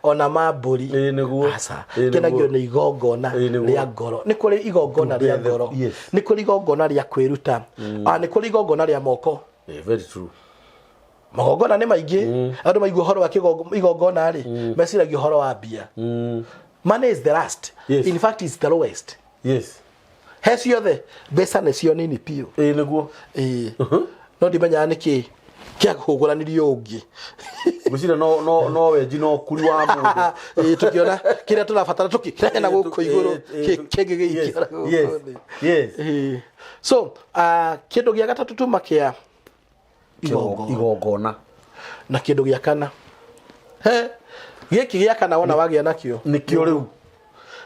Speaker 2: ona ma mbũri.
Speaker 1: Ĩĩ nĩguo.
Speaker 2: Aca.
Speaker 1: Ĩĩ nĩguo.
Speaker 2: Kenagio nĩ igongona
Speaker 1: Ĩĩ nĩguo.
Speaker 2: rĩa ngoro. Nĩ kũrĩ igongona rĩa ngoro. Nĩ kũrĩ igongona rĩa kwĩruta. Nĩ kũrĩ igongona rĩa moko.
Speaker 1: Ĩĩ, very true.
Speaker 2: Magongona nĩ maingĩ. Andũ maigua ũhoro wa igongona rĩ, meciragia ũhoro wa mbia. Money is the last. In fact, it's the lowest. He ciothe mbeca nĩcio nini biũ.
Speaker 1: Ĩĩ nĩguo.
Speaker 2: Ĩĩ. No ndimenyaga nĩkĩ kĩahũgũranirio ũngĩ.
Speaker 1: Ngwĩciria no wenji no kuri wa mũndũ.
Speaker 2: Ĩĩ, tũkĩona kĩrĩa tũrabatara tũkĩrehe na gũkũ igũrũ, kĩngĩ gĩikara gũkũ thĩ. Ĩĩ. So kĩndũ gĩa gatatũ tuma kĩa igongona.
Speaker 1: Igongona.
Speaker 2: Na kĩndũ gĩa kana, he gĩkĩ gĩa kana wona wagĩa nakĩo.
Speaker 1: Nĩkĩo rĩu.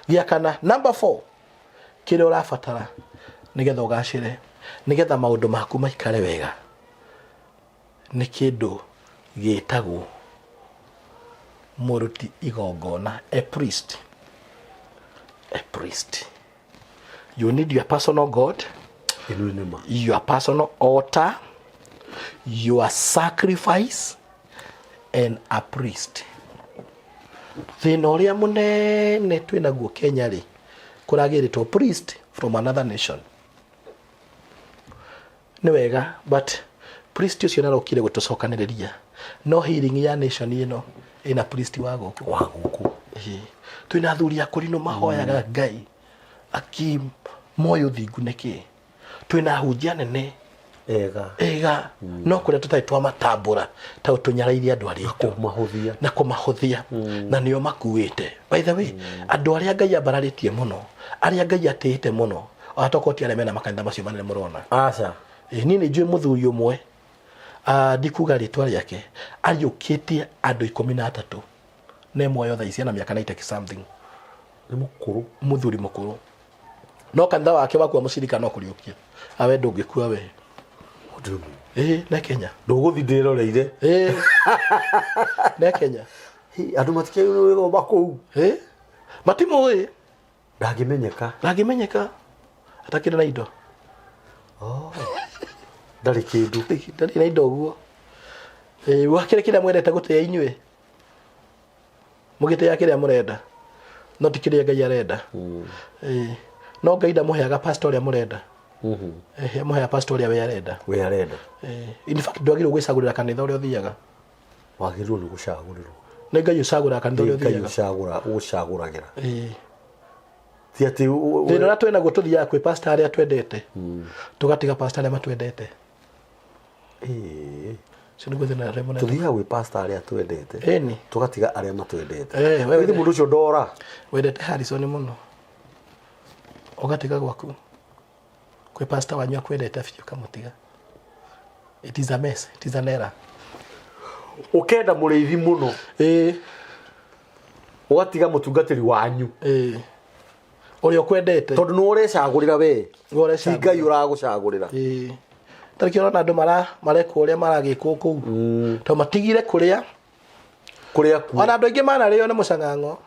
Speaker 2: Gĩa kana, number 4, kĩrĩa ũrabatara nĩgetha ũgacĩre, nĩgetha maũndũ maku maikare wega, nĩ kĩndũ gĩtagwo mũruti igongona, a priest. A priest. You need your personal God,
Speaker 1: Ĩno nĩ ma.
Speaker 2: your personal altar, your sacrifice, and a priest. Thĩna ũrĩa mũnene twĩ naguo Kenya rĩ, kũragĩrĩtwo priest from another nation. Nĩ wega, but priest ũcio nĩarokire gũtũcokanĩrĩria, no healing ya nation ĩno ĩna priest wa gũkũ.
Speaker 1: Wa gũkũ.
Speaker 2: Ĩĩ. Twĩna athuri a kũrinũ mahoyaga Ngai aki moĩ ũthingu nĩkĩ. Twĩna ahunjia nene
Speaker 1: ega
Speaker 2: ega, no kũrĩa tũtarĩ twamatambũra tondũ tũnyarairie andũ arĩa aitũ.
Speaker 1: Kũmahũthia.
Speaker 2: Na kũmahũthia, na nĩo makuĩte. By the way, andũ arĩa Ngai ambararĩtie mũno, arĩa Ngai atĩĩte mũno, ona tokorwo ti arĩa mena makanitha macio manene mũrona.
Speaker 1: Aca.
Speaker 2: Ĩĩ, niĩ nĩ njũĩ mũthuri ũmwe, ndikuga rĩtwa rĩake, ariũkĩtie andũ 13 na ĩmwe yothe ici ena mĩaka 90 something.
Speaker 1: Nĩ mũkũrũ.
Speaker 2: Mũthuri mũkũrũ, no kanitha wake wakua mũcirika no kũriũkia awe ndũngĩkua we. Ĩĩ, ne Kenya.
Speaker 1: Ndũgũthi ndĩroreire.
Speaker 2: Ĩĩ, ne Kenya.
Speaker 1: Hi, andũ matikĩrĩ gũthoma kũu.
Speaker 2: Ĩĩ, matimũĩ.
Speaker 1: Ndangĩmenyeka.
Speaker 2: Ndangĩmenyeka atakĩrĩ na indo.
Speaker 1: Ndarĩ kĩndũ.
Speaker 2: Ndarĩ na indo ũguo. Ĩĩ, wakĩrĩ kĩrĩa mwendete gũtĩa inyuĩ, mũgĩtĩa kĩrĩa mũrenda, no ti kĩrĩa Ngai arenda. Ĩĩ, no Ngai ndamũheaga pastor ũrĩa mũrenda. Ĩĩ, amũheaga pastor ũrĩa we arenda.
Speaker 1: We arenda.
Speaker 2: Ĩĩ, in fact ndwagĩrĩirwo gwĩcagũrĩra kanitha ũrĩa ũthiaga.
Speaker 1: Wagĩrĩirwo nĩ gũcagũrĩrwo.
Speaker 2: Nĩ Ngai ũcagũraga kanitha ũrĩa
Speaker 1: Ngai
Speaker 2: ũthiaga.
Speaker 1: ũcagũra ũcagũragĩra.
Speaker 2: Ĩĩ.
Speaker 1: Ti atĩ
Speaker 2: Thĩna ũrĩa twĩnaguo, tũthiaga kwĩ pastor arĩa twendete, tũgatiga pastor arĩa matwendete.
Speaker 1: Ĩĩ.
Speaker 2: Ũcio nĩguo thĩna ũrĩa mũnene.
Speaker 1: Tũthiaga gwĩ pastor arĩa twendete,
Speaker 2: Ĩni.
Speaker 1: tũgatiga arĩa matwendete.
Speaker 2: We
Speaker 1: Githĩ mũndũ ũcio ndora.
Speaker 2: Wendete Harrison mũno, ũgatiga gwaku kwĩ pastor wanyu akwendete biũ, ũkamũtiga. It is a mess, it is an error.
Speaker 1: Ũkenda mũrĩithi mũno, ũgatiga mũtungatĩri wanyu.
Speaker 2: Ĩĩ, ũrĩa ũkwendete.
Speaker 1: Tondũ nĩ ũrecagũrĩra we.
Speaker 2: Nĩwe
Speaker 1: Ti Ngai ũragũcagũrĩra.
Speaker 2: Ĩĩ, tarĩki ũrona andũ marekwo ũrĩa maragĩkwo kũu tondũ matigire kũrĩa
Speaker 1: kũrĩa kuo.
Speaker 2: Ona andũ aingĩ manarĩo nĩ mũcang'ang'o.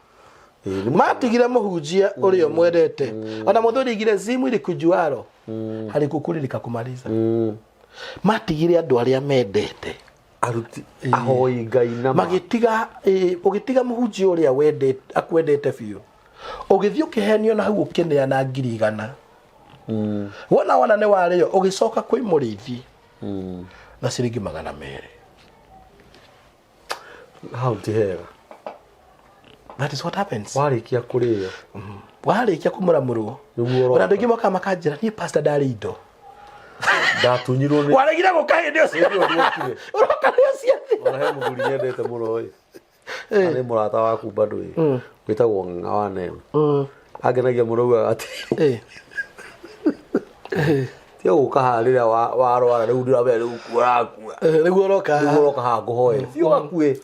Speaker 1: Ĩĩ, nĩ
Speaker 2: Matigire mũhunjia ũrĩa ũmwendete. Ona mũthuri igire zimu ilikujuaro halikukuli likakumaliza. Matigire andũ arĩa mendete.
Speaker 1: Aruti ahoi Ngai na ma.
Speaker 2: Magĩtiga ũgĩtiga mũhunjia ũrĩa wendete akwendete biũ, ũgĩthiĩ ũkĩhenio na hau ũkĩneana 100,000. Wona wona nĩ warĩo, ũgĩcoka kwĩ mũrĩithi na ciringi 200.
Speaker 1: Hau ti hega.
Speaker 2: That is what happens.
Speaker 1: Warĩkia kũrĩo.
Speaker 2: Warĩkia kũmũramũrwo.
Speaker 1: Nĩguo ũroka.
Speaker 2: Ona andũ aingĩ mokaga makanjĩra, "Niĩ pastor, ndarĩ indo."
Speaker 1: Ndatunyirwo nĩ
Speaker 2: Waregire gũka hĩndĩ ĩyo.
Speaker 1: Hĩndĩ ĩyo ndwokire.
Speaker 2: Ũroka nĩ ũciathi.
Speaker 1: Ona he mũthuri nyendete mũno ĩ. Na nĩ mũrata waku bado ĩ. Wĩtagwo Ng'ang'a wa Neema. Angenagia mũno augaga atĩ tiga gũka haha rĩrĩa warwara rĩu ndĩramenya rĩu ũrakua.
Speaker 2: Nĩguo ũroka.
Speaker 1: Nĩguo ũroka haha ngũhoere. Ti ũgakue.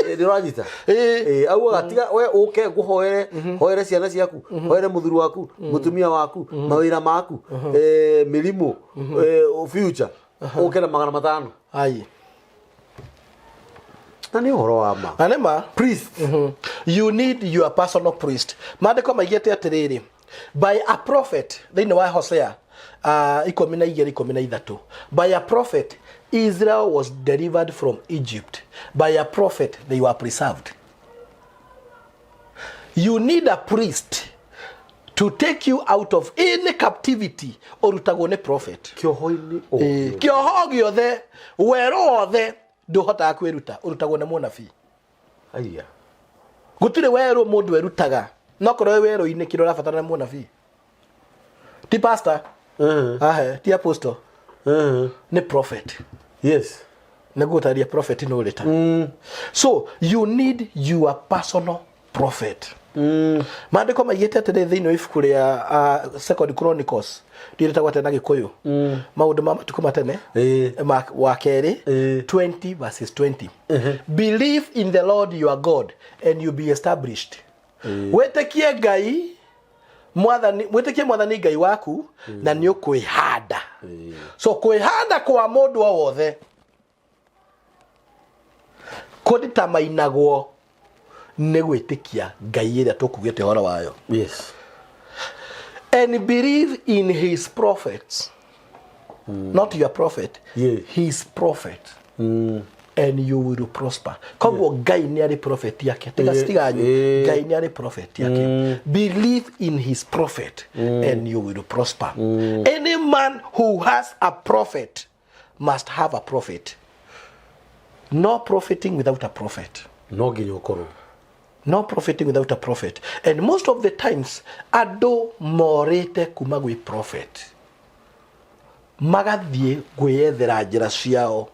Speaker 1: Nĩ ũranyita?
Speaker 2: Ĩĩ.
Speaker 1: Ĩĩ, augaga tiga we ũke ngũhoere, hoere ciana ciaku, hoere mũthuri waku, mũtumia waku, mawĩra maku, mĩrimũ, future, ũke na 500.
Speaker 2: Ai.
Speaker 1: Na nĩ ũhoro wa ma.
Speaker 2: Na nĩ ma.
Speaker 1: Priest.
Speaker 2: You need your personal priest. Maandĩko maigĩte atĩrĩrĩ, by a prophet, thĩinĩ wa Hosea 12:13, by a prophet Israel was delivered from Egypt, by a prophet they were preserved. You need a priest to take you out of any captivity. Ũrutagwo nĩ prophet.
Speaker 1: Kĩoho-inĩ o.
Speaker 2: Kĩoho gĩothe, werũ wothe ndũhotaga kwĩruta, ũrutagwo nĩ mũnabii.
Speaker 1: Aya.
Speaker 2: Gũtirĩ werũ mũndũ erutaga, no korwo wĩ werũ-inĩ, kĩrĩa ũrabatara nĩ mũnabii, ti pastor. Ahe ti apostle. Nĩ prophet. Nĩguo ũtaria prophet nĩ ũrĩ ta. So you need your personal prophet. Maandĩko maigĩte atĩrĩ thĩinĩ wa ibuku rĩa Second Chronicles, rĩtagwo atĩa na Gĩkũyũ? Maũndũ ma Matukũ Matene. Wa kerĩ. 20 verses 20, "Believe in the Lord your God and you be established." Wĩtĩkie Ngai Mwathani, wĩtĩkie Mwathani Ngai waku na nĩ ũkwĩhanda. So kwĩhanda kwa mũndũ o wothe kũnditamainagwo nĩ gwĩtĩkia Ngai ĩrĩa tũkugĩte ũhoro wayo. And believe in his prophets, not your prophet, his prophet, and you will prosper. Koguo Ngai nĩ arĩ prophet yake. Tiga tiganyu. Ngai nĩ arĩ prophet yake. Believe in his prophet and you will prosper. Any man who has a prophet must have a prophet. No profiting without a prophet.
Speaker 1: No nginya ũkorwo.
Speaker 2: No profiting without a prophet. And most of the times andũ morĩte kuma gwĩ prophet, magathiĩ gwĩyethera njĩra ciao.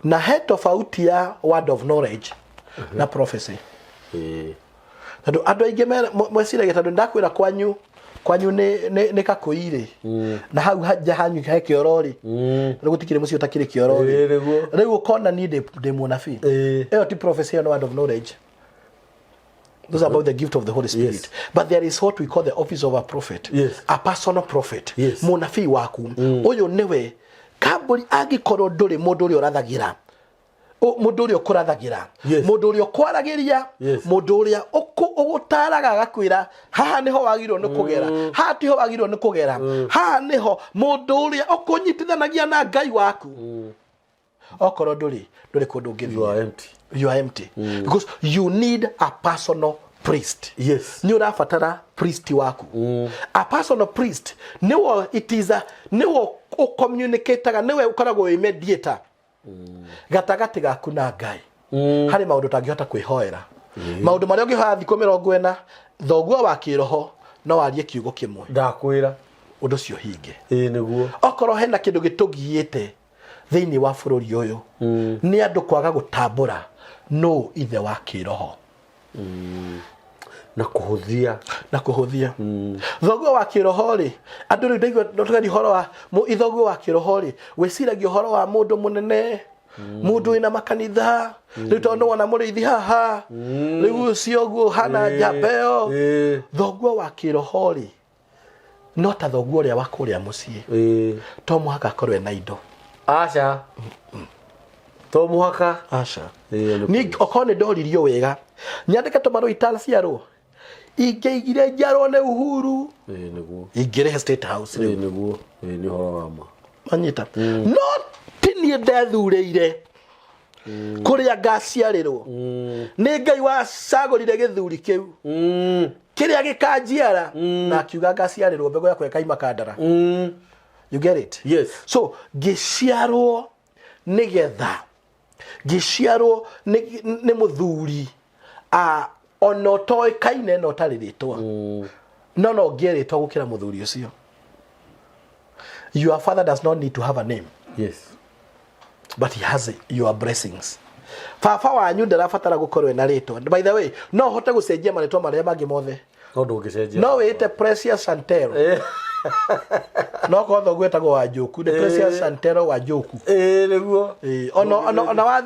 Speaker 2: Na he tofauti ya word of knowledge na prophecy. Tondũ andũ aingĩ meciragia tondũ ndakwĩra kwanyu nĩ kakũi rĩ, na hau nja hanyu he kĩoro rĩ, rĩu gũtikĩrĩ mũciĩ ũtakĩrĩ kĩoro rĩ.
Speaker 1: Ĩĩ, nĩguo.
Speaker 2: Rĩu ũkona niĩ ndĩ mũnabii. Ĩyo ti prophecy, ĩyo nĩ word of knowledge. Those are about the gift of the Holy Spirit. But there is what we call the office of a prophet. A personal prophet. Mũnabii waku. Ũyũ nĩwe kambũri angĩkorwo ndũrĩ mũndũ ũrĩa ũrathagĩra, mũndũ ũrĩa ũkũrathagĩra, mũndũ ũrĩa ũkwaragĩria, mũndũ ũrĩa ũgũtaraga agakwĩra haha nĩho wagĩrĩirwo nĩ kũgera, haha tiho wagĩrĩirwo nĩ kũgera, haha nĩho, mũndũ ũrĩa ũkũnyitithanagia na Ngai waku. Okorwo ndũrĩ kũndũ ũngĩthiĩ.
Speaker 1: You are empty.
Speaker 2: You are empty because you need a personal priest. Nĩ ũrabatara priest waku. A personal priest nĩwo, it is a nĩwo ũcommunicataga, nĩwe ũkoragwo wĩ mediator gatagatĩ gaku na Ngai. Harĩ maũndũ ũtangĩhota kwĩhoera, maũndũ marĩa ũngĩhoya thikũ 40, thoguo wa kĩroho no warie kiugo kĩmwe,
Speaker 1: Ndakwĩra.
Speaker 2: ũndũ ũcio hinge.
Speaker 1: Ĩĩ, nĩguo.
Speaker 2: Okorwo hena kĩndũ gĩtũgiĩte thĩinĩ wa bũrũri ũyũ, nĩ andũ kwaga gũtambũra no ithe wa kĩroho.
Speaker 1: Na kũhũthia.
Speaker 2: Na kũhũthia thoguo wa kĩroho rĩ. Andũ rĩu ndaigua tũkaria ũhoro wa ithoguo wa kĩroho rĩ, wĩciragia ũhoro wa mũndũ mũnene, mũndũ wĩna makanitha. Rĩu tondũ nĩwona mũrĩithi haha rĩu, ũcio ũguo hana njamba ĩyo. Thoguo wa kĩroho rĩ, no ta thoguo ũrĩa wa kũrĩa mũciĩ. To mũhaka akorwo ena indo.
Speaker 1: Aca, to mũhaka.
Speaker 2: Aca.
Speaker 1: Ĩĩ, nĩ
Speaker 2: Niĩ okorwo nĩ ndoririo wega nyandĩke tũmarũa itanaciarwo. Ingĩigire njiarwo nĩ Uhuru,
Speaker 1: Ĩĩ nĩguo.
Speaker 2: ingĩrĩhe State House rĩu.
Speaker 1: Ĩĩ nĩguo. Ĩĩ nĩ ũhoro wa ma.
Speaker 2: Manyita, no ti niĩ ndethurĩire kũrĩa ngaciarĩrwo. Nĩ Ngai wacagũrire gĩthuri kĩu kĩrĩa gĩkanjiara na akiuga ngaciarĩrwo mbegũ yakwa ĩkaima kandara. You get it?
Speaker 1: Yes.
Speaker 2: So ngĩciarwo nĩgetha ngĩciarwo nĩ mũthuri ona ũtoĩkaine na ũtarĩ rĩtwa, no ngĩe rĩtwa gũkĩra mũthuri ũcio. Your father does not need to have a name, but he has your blessings. Baba wanyu ndarabatara gũkorwo ena rĩtwa. By the way, no hote gũcenjia marĩtwa marĩa mangĩ mothe.
Speaker 1: No ndũngĩcenjia.
Speaker 2: No wĩte Precious Santero, no korwo thoguo etagwo Wanjũku, nĩ Precious Santero Wanjũku.
Speaker 1: Ĩĩ nĩguo.
Speaker 2: Ĩĩ,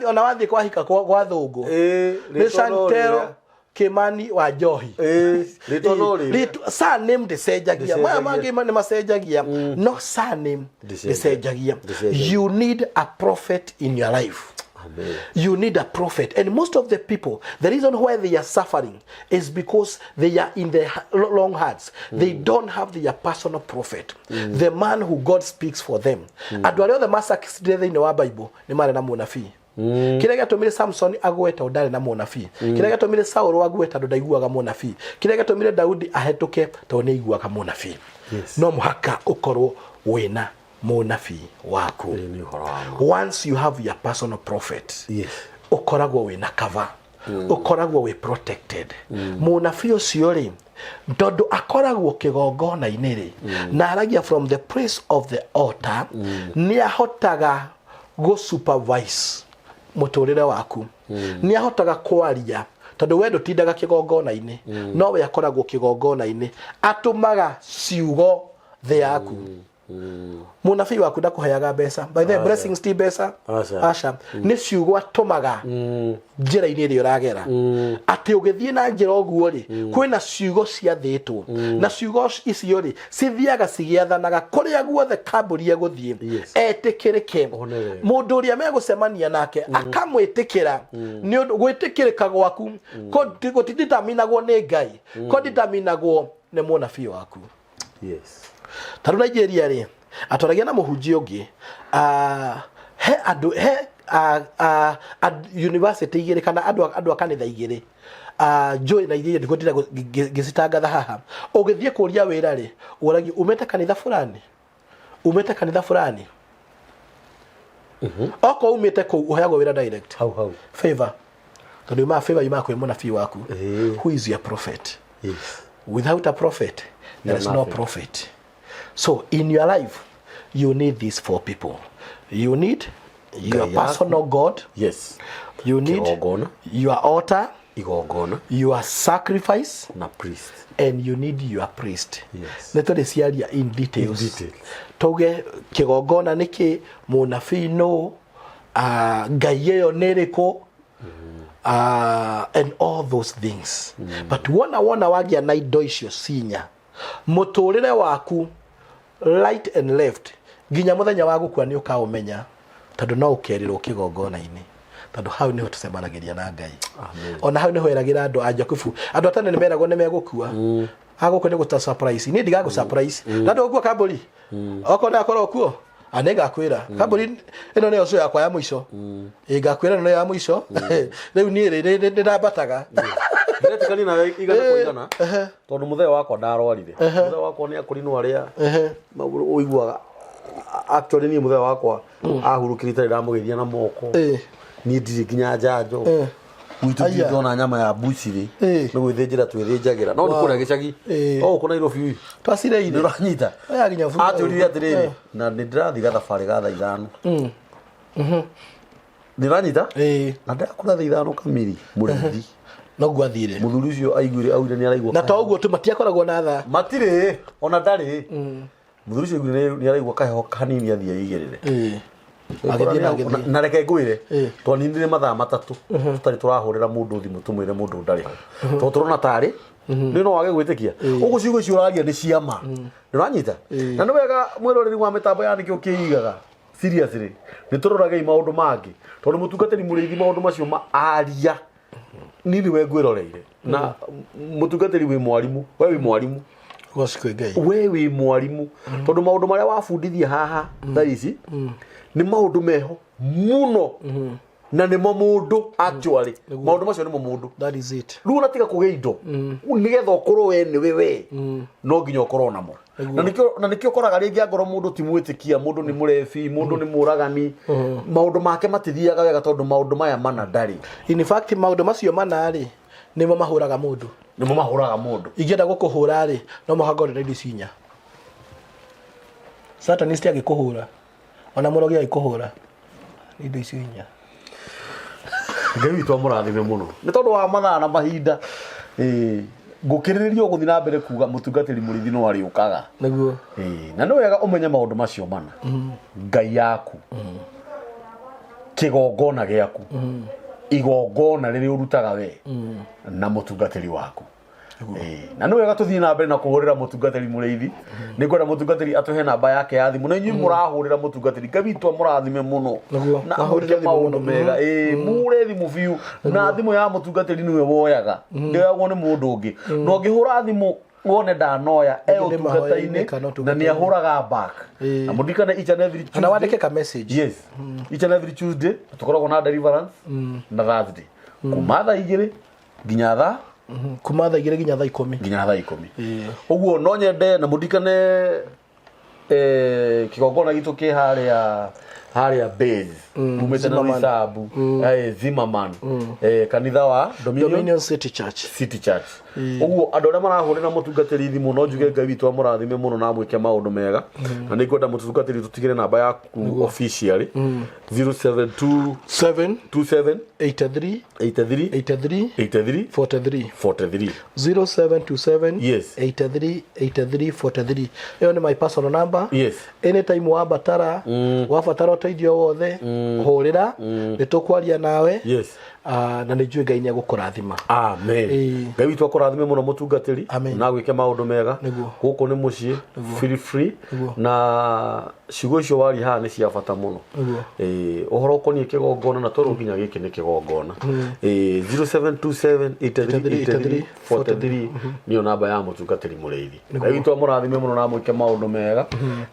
Speaker 2: ona wathiĩ kwahika gwa thũngũ, nĩ
Speaker 1: Rĩtwa no
Speaker 2: Santero
Speaker 1: rĩrĩa.
Speaker 2: Kimani wa Njohi.
Speaker 1: Ĩĩ, rĩtwa no rĩrĩa.
Speaker 2: Surname ndĩcenjagia. Maya
Speaker 1: Ndĩcenjagia.
Speaker 2: mangĩ nĩ macenjagia, no surname
Speaker 1: Ndĩcenjagia.
Speaker 2: ndĩcenjagia.
Speaker 1: Ndĩcenjagia.
Speaker 2: You need a prophet in your life.
Speaker 1: Amen.
Speaker 2: You need a prophet. And most of the people, the reason why they are suffering is because they are in the long hearts. They don't have their personal prophet, the man who God speaks for them. Andũ arĩa othe macakicire thĩinĩ wa Bible nĩ marĩ na mũnabii. Kĩrĩa gĩatũmire Samson agwe tondũ ndarĩ na mũnabii, kĩrĩa gĩatũmire Saul agwe tondũ ndaiguaga mũnabii, kĩrĩa gĩatũmire Daudi ahĩtũke tondũ nĩ aiguaga mũnabii. No mũhaka ũkorwo wĩna mũnabii waku.
Speaker 1: Ĩĩ nĩ ũhoro wa ma.
Speaker 2: Once you have your personal prophet, ũkoragwo wĩna cover, ũkoragwo wĩ protected. Mũnabii ũcio rĩ, tondũ akoragwo kĩgongona-inĩ rĩ, na aragia from the place of the altar, nĩ ahotaga gũ supervise mũtũrĩre waku, nĩ ahotaga kwaria tondũ we ndũtindaga kĩgongona-inĩ, no we akoragwo kĩgongona-inĩ, atũmaga ciugo thĩ yaku. Mũnabii waku ndakũheaga mbeca. By the way, blessings ti mbeca.
Speaker 1: Aca.
Speaker 2: Aca, nĩ ciugo atũmaga njĩra-inĩ ĩrĩa ũragera, atĩ ũgĩthiĩ na njĩra ũguo rĩ, kwĩna ciugo ciathĩtwo, na ciugo icio rĩ cithiaga cigĩathanaga kũrĩa guothe kambũri egũthiĩ. Etĩkĩrĩke.
Speaker 1: One wega.
Speaker 2: Mũndũ ũrĩa megũcemania nake akamwĩtĩkĩra, nĩ ũndũ gwĩtĩkĩrĩka gwaku gũtiditaminagwo nĩ Ngai, kũditaminagwo nĩ mũnabii waku. Ta rĩu Nigeria rĩ, atwaragia na mũhunjia ũngĩ, he andũ he university igĩrĩ kana andũ a kanitha igĩrĩ, njũĩ na iria ndikũtinda ngĩcitangatha haha. Ũgĩthiĩ kũria wĩra rĩ, ũragio umĩte kanitha fulani, umĩte kanitha fulani. Okorwo umĩte kũu, ũheagwo wĩra direct.
Speaker 1: Hau hau.
Speaker 2: Favor, tondũ yumaga, favor yumaga kwĩ mũnabii waku, who is your prophet. Without a prophet there
Speaker 1: You're
Speaker 2: is no
Speaker 1: nothing.
Speaker 2: prophet. So in your life you need these four people. You need your
Speaker 1: Ngai yaku.
Speaker 2: personal God. You need
Speaker 1: Kĩgongona.
Speaker 2: your altar,
Speaker 1: Igongona.
Speaker 2: your sacrifice,
Speaker 1: Na priest.
Speaker 2: And you need your priest. Nĩ tũrĩ ciaria in details.
Speaker 1: In details.
Speaker 2: Tuge kĩgongona nĩ kĩ, mũnabii nũ, ngai ĩyo nĩ ĩrĩkũ, and all those things. But wona wagĩa na indo icio cinya, mũtũrĩre waku right and left nginya mũthenya wa gũkua nĩ ũkaũmenya, tondũ no ũkerĩrwo kĩgongona-inĩ, tondũ hau nĩho tũcemanagĩria na Ngai.
Speaker 1: Amen.
Speaker 2: Ona hau nĩho eragĩra andũ a Jakubu. Andũ a tene nĩ meragwo nĩ megũkua, agũkũ nĩ gũta surprise. Niĩ ndigagũ surprise na ndũgũkua kambũri, okorwo nĩ akorwo kuo a nĩ ngakwĩra kambũri ĩno nĩyo cũ yakwa ya mũico. Ĩ ngakwĩra ĩno nĩyo ya mũico. Rĩu niĩ rĩ nĩ ndambataga.
Speaker 1: Ndĩretĩkania nawe 100%, tondũ mũthee wakwa ndarwarire. Mũthee wakwa nĩ akũrinwo arĩa ũiguaga. Actually niĩ mũthee wakwa ahurũkire itarĩ ndamũgeithia na moko. Niĩ ndirĩ nginya njanjo. Gwitũ
Speaker 2: Aya.
Speaker 1: ndirĩ ndona nyama ya mbucirĩ. Nĩ gwĩthĩnjĩra twĩthĩnjagĩra, no nĩ kũrĩa gĩcagi o gũkũ Nairobi.
Speaker 2: Twacireire.
Speaker 1: Nĩ ũranyita?
Speaker 2: Oya nginya
Speaker 1: Atũrire atĩrĩrĩ, na nĩ ndĩrathiĩ gathabarĩ ga thaa 5, nĩ ũranyita? Na ndakũra thaa 5 kamiri mũrĩithi.
Speaker 2: Noguo athire.
Speaker 1: Mũthuri ũcio aiguire, augire nĩ araigua
Speaker 2: Na to ũguo tu, matiakoragwo na thaa.
Speaker 1: Matirĩ ona ndarĩ. Mũthuri ũcio aiguire nĩ araigua kaheho kanini, athiĩ aigĩrĩre.
Speaker 2: Agĩthiĩ na agĩthiĩ.
Speaker 1: Na reke ngwĩre, twaninire mathaa 3 tũtarĩ tũrahũrĩra mũndũ thimũ tũmwĩre mũndũ ndarĩ ho, tondũ tũrona tarĩ nĩ no wage gwĩtĩkia ũguo. Ciugo icio ũraria nĩ ciama, nĩ ũranyita? Na nĩ wega mwĩroreri wa mĩtambo ya nĩkĩo kĩigaga seriously, nĩ tũroragei maũndũ mangĩ, tondũ mũtungatĩri mũrĩithi maũndũ macio ma aria. Niĩ nĩwe ngwĩroreire na mũtungatĩri wĩ mwarimũ, we wĩ mwarimũ.
Speaker 2: Goci kwĩ Ngai.
Speaker 1: We wĩ mwarimũ tondũ maũndũ marĩa wabundithia haha thaa ici nĩ maũndũ meho mũno na nĩmo mũndũ actually maũndũ macio nĩmo mũndũ.
Speaker 2: That is it.
Speaker 1: Rĩu ona tiga kũgĩa indo nĩgetha ũkorwo we nĩwe we no nginya ũkorwo namo. Na nĩkĩo ũkoraga rĩngĩ angorwo mũndũ ti mwĩtĩkia, mũndũ nĩ mũrebi, mũndũ nĩ mũragani, maũndũ make matithiaga wega tondũ maũndũ maya mana ndarĩ.
Speaker 2: In fact, maũndũ macio mana rĩ, nĩmo mahũraga mũndũ.
Speaker 1: Nĩmo mahũraga mũndũ.
Speaker 2: Ingĩenda gũkũhũra rĩ, no mũhaka ngorwo na indo ici inya. Satanist agĩkũhũra, ona mũrogi agĩkũhũra, nĩ indo icio inya.
Speaker 1: Ngai witũ amũrathime mũno nĩ tondũ wa mathaa na mahinda. Ĩĩ, ngũkĩrĩrĩria ũgũthiĩ na mbere kuga mũtungatĩri mũrĩithi no arĩũkaga.
Speaker 2: Nĩguo.
Speaker 1: Ĩĩ, na nĩ wega ũmenye maũndũ macio mana: Ngai yaku, kĩgongona gĩaku, igongona rĩrĩa ũrutaga we na mũtungatĩri waku. Ĩĩ, na nĩ wega tũthiĩ na mbere na kũhũrĩra mũtungatĩri mũrĩithi. Nĩ ngwenda mũtungatĩri atũhe namba yake ya thimũ na inyuĩ mũrahũrĩra mũtungatĩri, Ngai witũ amũrathime mũno.
Speaker 2: Nĩguo.
Speaker 1: Na
Speaker 2: Mahũrĩre
Speaker 1: amwĩke
Speaker 2: thimũ
Speaker 1: maũndũ
Speaker 2: mũno.
Speaker 1: mega. Ĩĩ, mũhũre thimũ biũ na thimũ ya mũtungatĩri nĩwe woyaga, ndĩoyagwo nĩ mũndũ ũngĩ. Na ũngĩhũra thimũ wone ndanoya e
Speaker 2: Nĩ mahoya-inĩ
Speaker 1: ũtungata-inĩ
Speaker 2: kana
Speaker 1: na nĩ
Speaker 2: ũtungata-inĩ.
Speaker 1: ahũraga back.
Speaker 2: Ĩĩ.
Speaker 1: Na mũririkane each and every
Speaker 2: Kana
Speaker 1: Tuesday.
Speaker 2: wandĩke ka message.
Speaker 1: Yes, each and every Tuesday tũkoragwo na deliverance na Thursday kuma thaa 2 nginya thaa
Speaker 2: Kuma thaa 2 nginya thaa 10.
Speaker 1: Nginya thaa 10.
Speaker 2: Ĩĩ.
Speaker 1: Ũguo no nyende na mũririkane kĩgongona gitũ kĩ harĩa base umĩte na
Speaker 2: Zimmerman.
Speaker 1: Roysambu, Zimmerman, kanitha wa Dominion,
Speaker 2: Dominion City Church.
Speaker 1: City Church. Ũguo andũ arĩa marahũrĩra mũtungatĩri thimũ, no njuge Ngai witũ amũrathime mũno na amwĩke maũndũ mega. Na nĩ ngwenda mũtungatĩri tũtigĩre namba yaku officially: 072
Speaker 2: 7
Speaker 1: 27
Speaker 2: 83
Speaker 1: 83
Speaker 2: 83
Speaker 1: 83
Speaker 2: 43.
Speaker 1: 43.
Speaker 2: 0727
Speaker 1: Yes.
Speaker 2: 83 83 43. Ĩyo nĩ my personal number. Anytime wabatara wabatara ũteithio wothe, hũrĩra, nĩ tũkwaria nawe. Ah, na nĩ njũĩ Ngai nĩ egũkũrathima.
Speaker 1: Amen.
Speaker 2: Ĩĩ.
Speaker 1: Ngai witũ akũrathime mũno mũtungatĩri
Speaker 2: Amen.
Speaker 1: na gwĩke maũndũ mega.
Speaker 2: Nĩguo.
Speaker 1: Gũkũ nĩ mũciĩ, feel free.
Speaker 2: Nĩguo.
Speaker 1: Na ciugo icio waria haha nĩ cia bata mũno.
Speaker 2: Nĩguo.
Speaker 1: Ĩĩ, ũhoro ũkoniĩ kĩgongona na twerwo nginya gĩkĩ nĩ kĩgongona. Ĩĩ, 0727 83 83 43 nĩyo namba ya mũtungatĩri mũrĩithi. Ngai witũ amũrathime mũno na amwĩke maũndũ mega.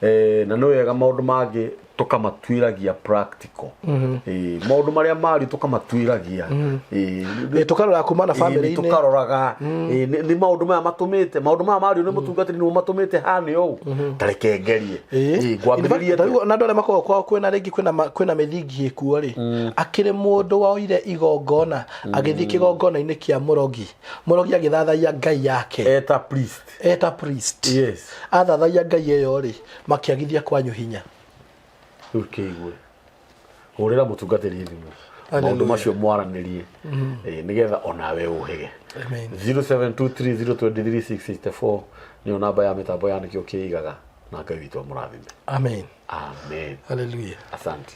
Speaker 1: Ĩĩ, na nĩ wega maũndũ mangĩ tũkamatuĩragia practical. Ĩĩ, maũndũ marĩa mari tũkamatuĩragia. Ĩĩ,
Speaker 2: Ĩĩ, tũkarora kuma na
Speaker 1: Ĩĩ, nĩ
Speaker 2: bamĩrĩ-inĩ.
Speaker 1: tũkaroraga. Ĩĩ, nĩ maũndũ maya matũmĩte maũndũ maya mario nĩ mũtungatĩri nĩmo matũmĩte hane ũũ, ta reke ngerie. Ĩĩ, ngwambĩrĩrie atĩa?
Speaker 2: Na andũ arĩa makoragwo kwao kwĩna rĩngĩ kwĩna mĩthingi ĩkuo rĩ, akĩrĩ mũndũ woire igongona agĩthiĩ kĩgongona-inĩ kĩa mũrogi, mũrogi agĩthathaiya ngai yake
Speaker 1: eta priest.
Speaker 2: Eta priest. Athathaiya ngai ĩyo rĩ, makĩagithia kwanyu hinya.
Speaker 1: Rĩu kĩigue, hũrĩra mũtungatĩri thimũ, maũndũ
Speaker 2: Hallelujah.
Speaker 1: macio mwaranĩrie. Ĩĩ, nĩgetha onawe ũhĩge.
Speaker 2: Amen.
Speaker 1: 0723023664 nĩyo namba ya mĩtambo ya nĩkĩo kĩigaga, na Ngai witũ amũrathime.
Speaker 2: Amen.
Speaker 1: Amen.
Speaker 2: Hallelujah.
Speaker 1: Asante.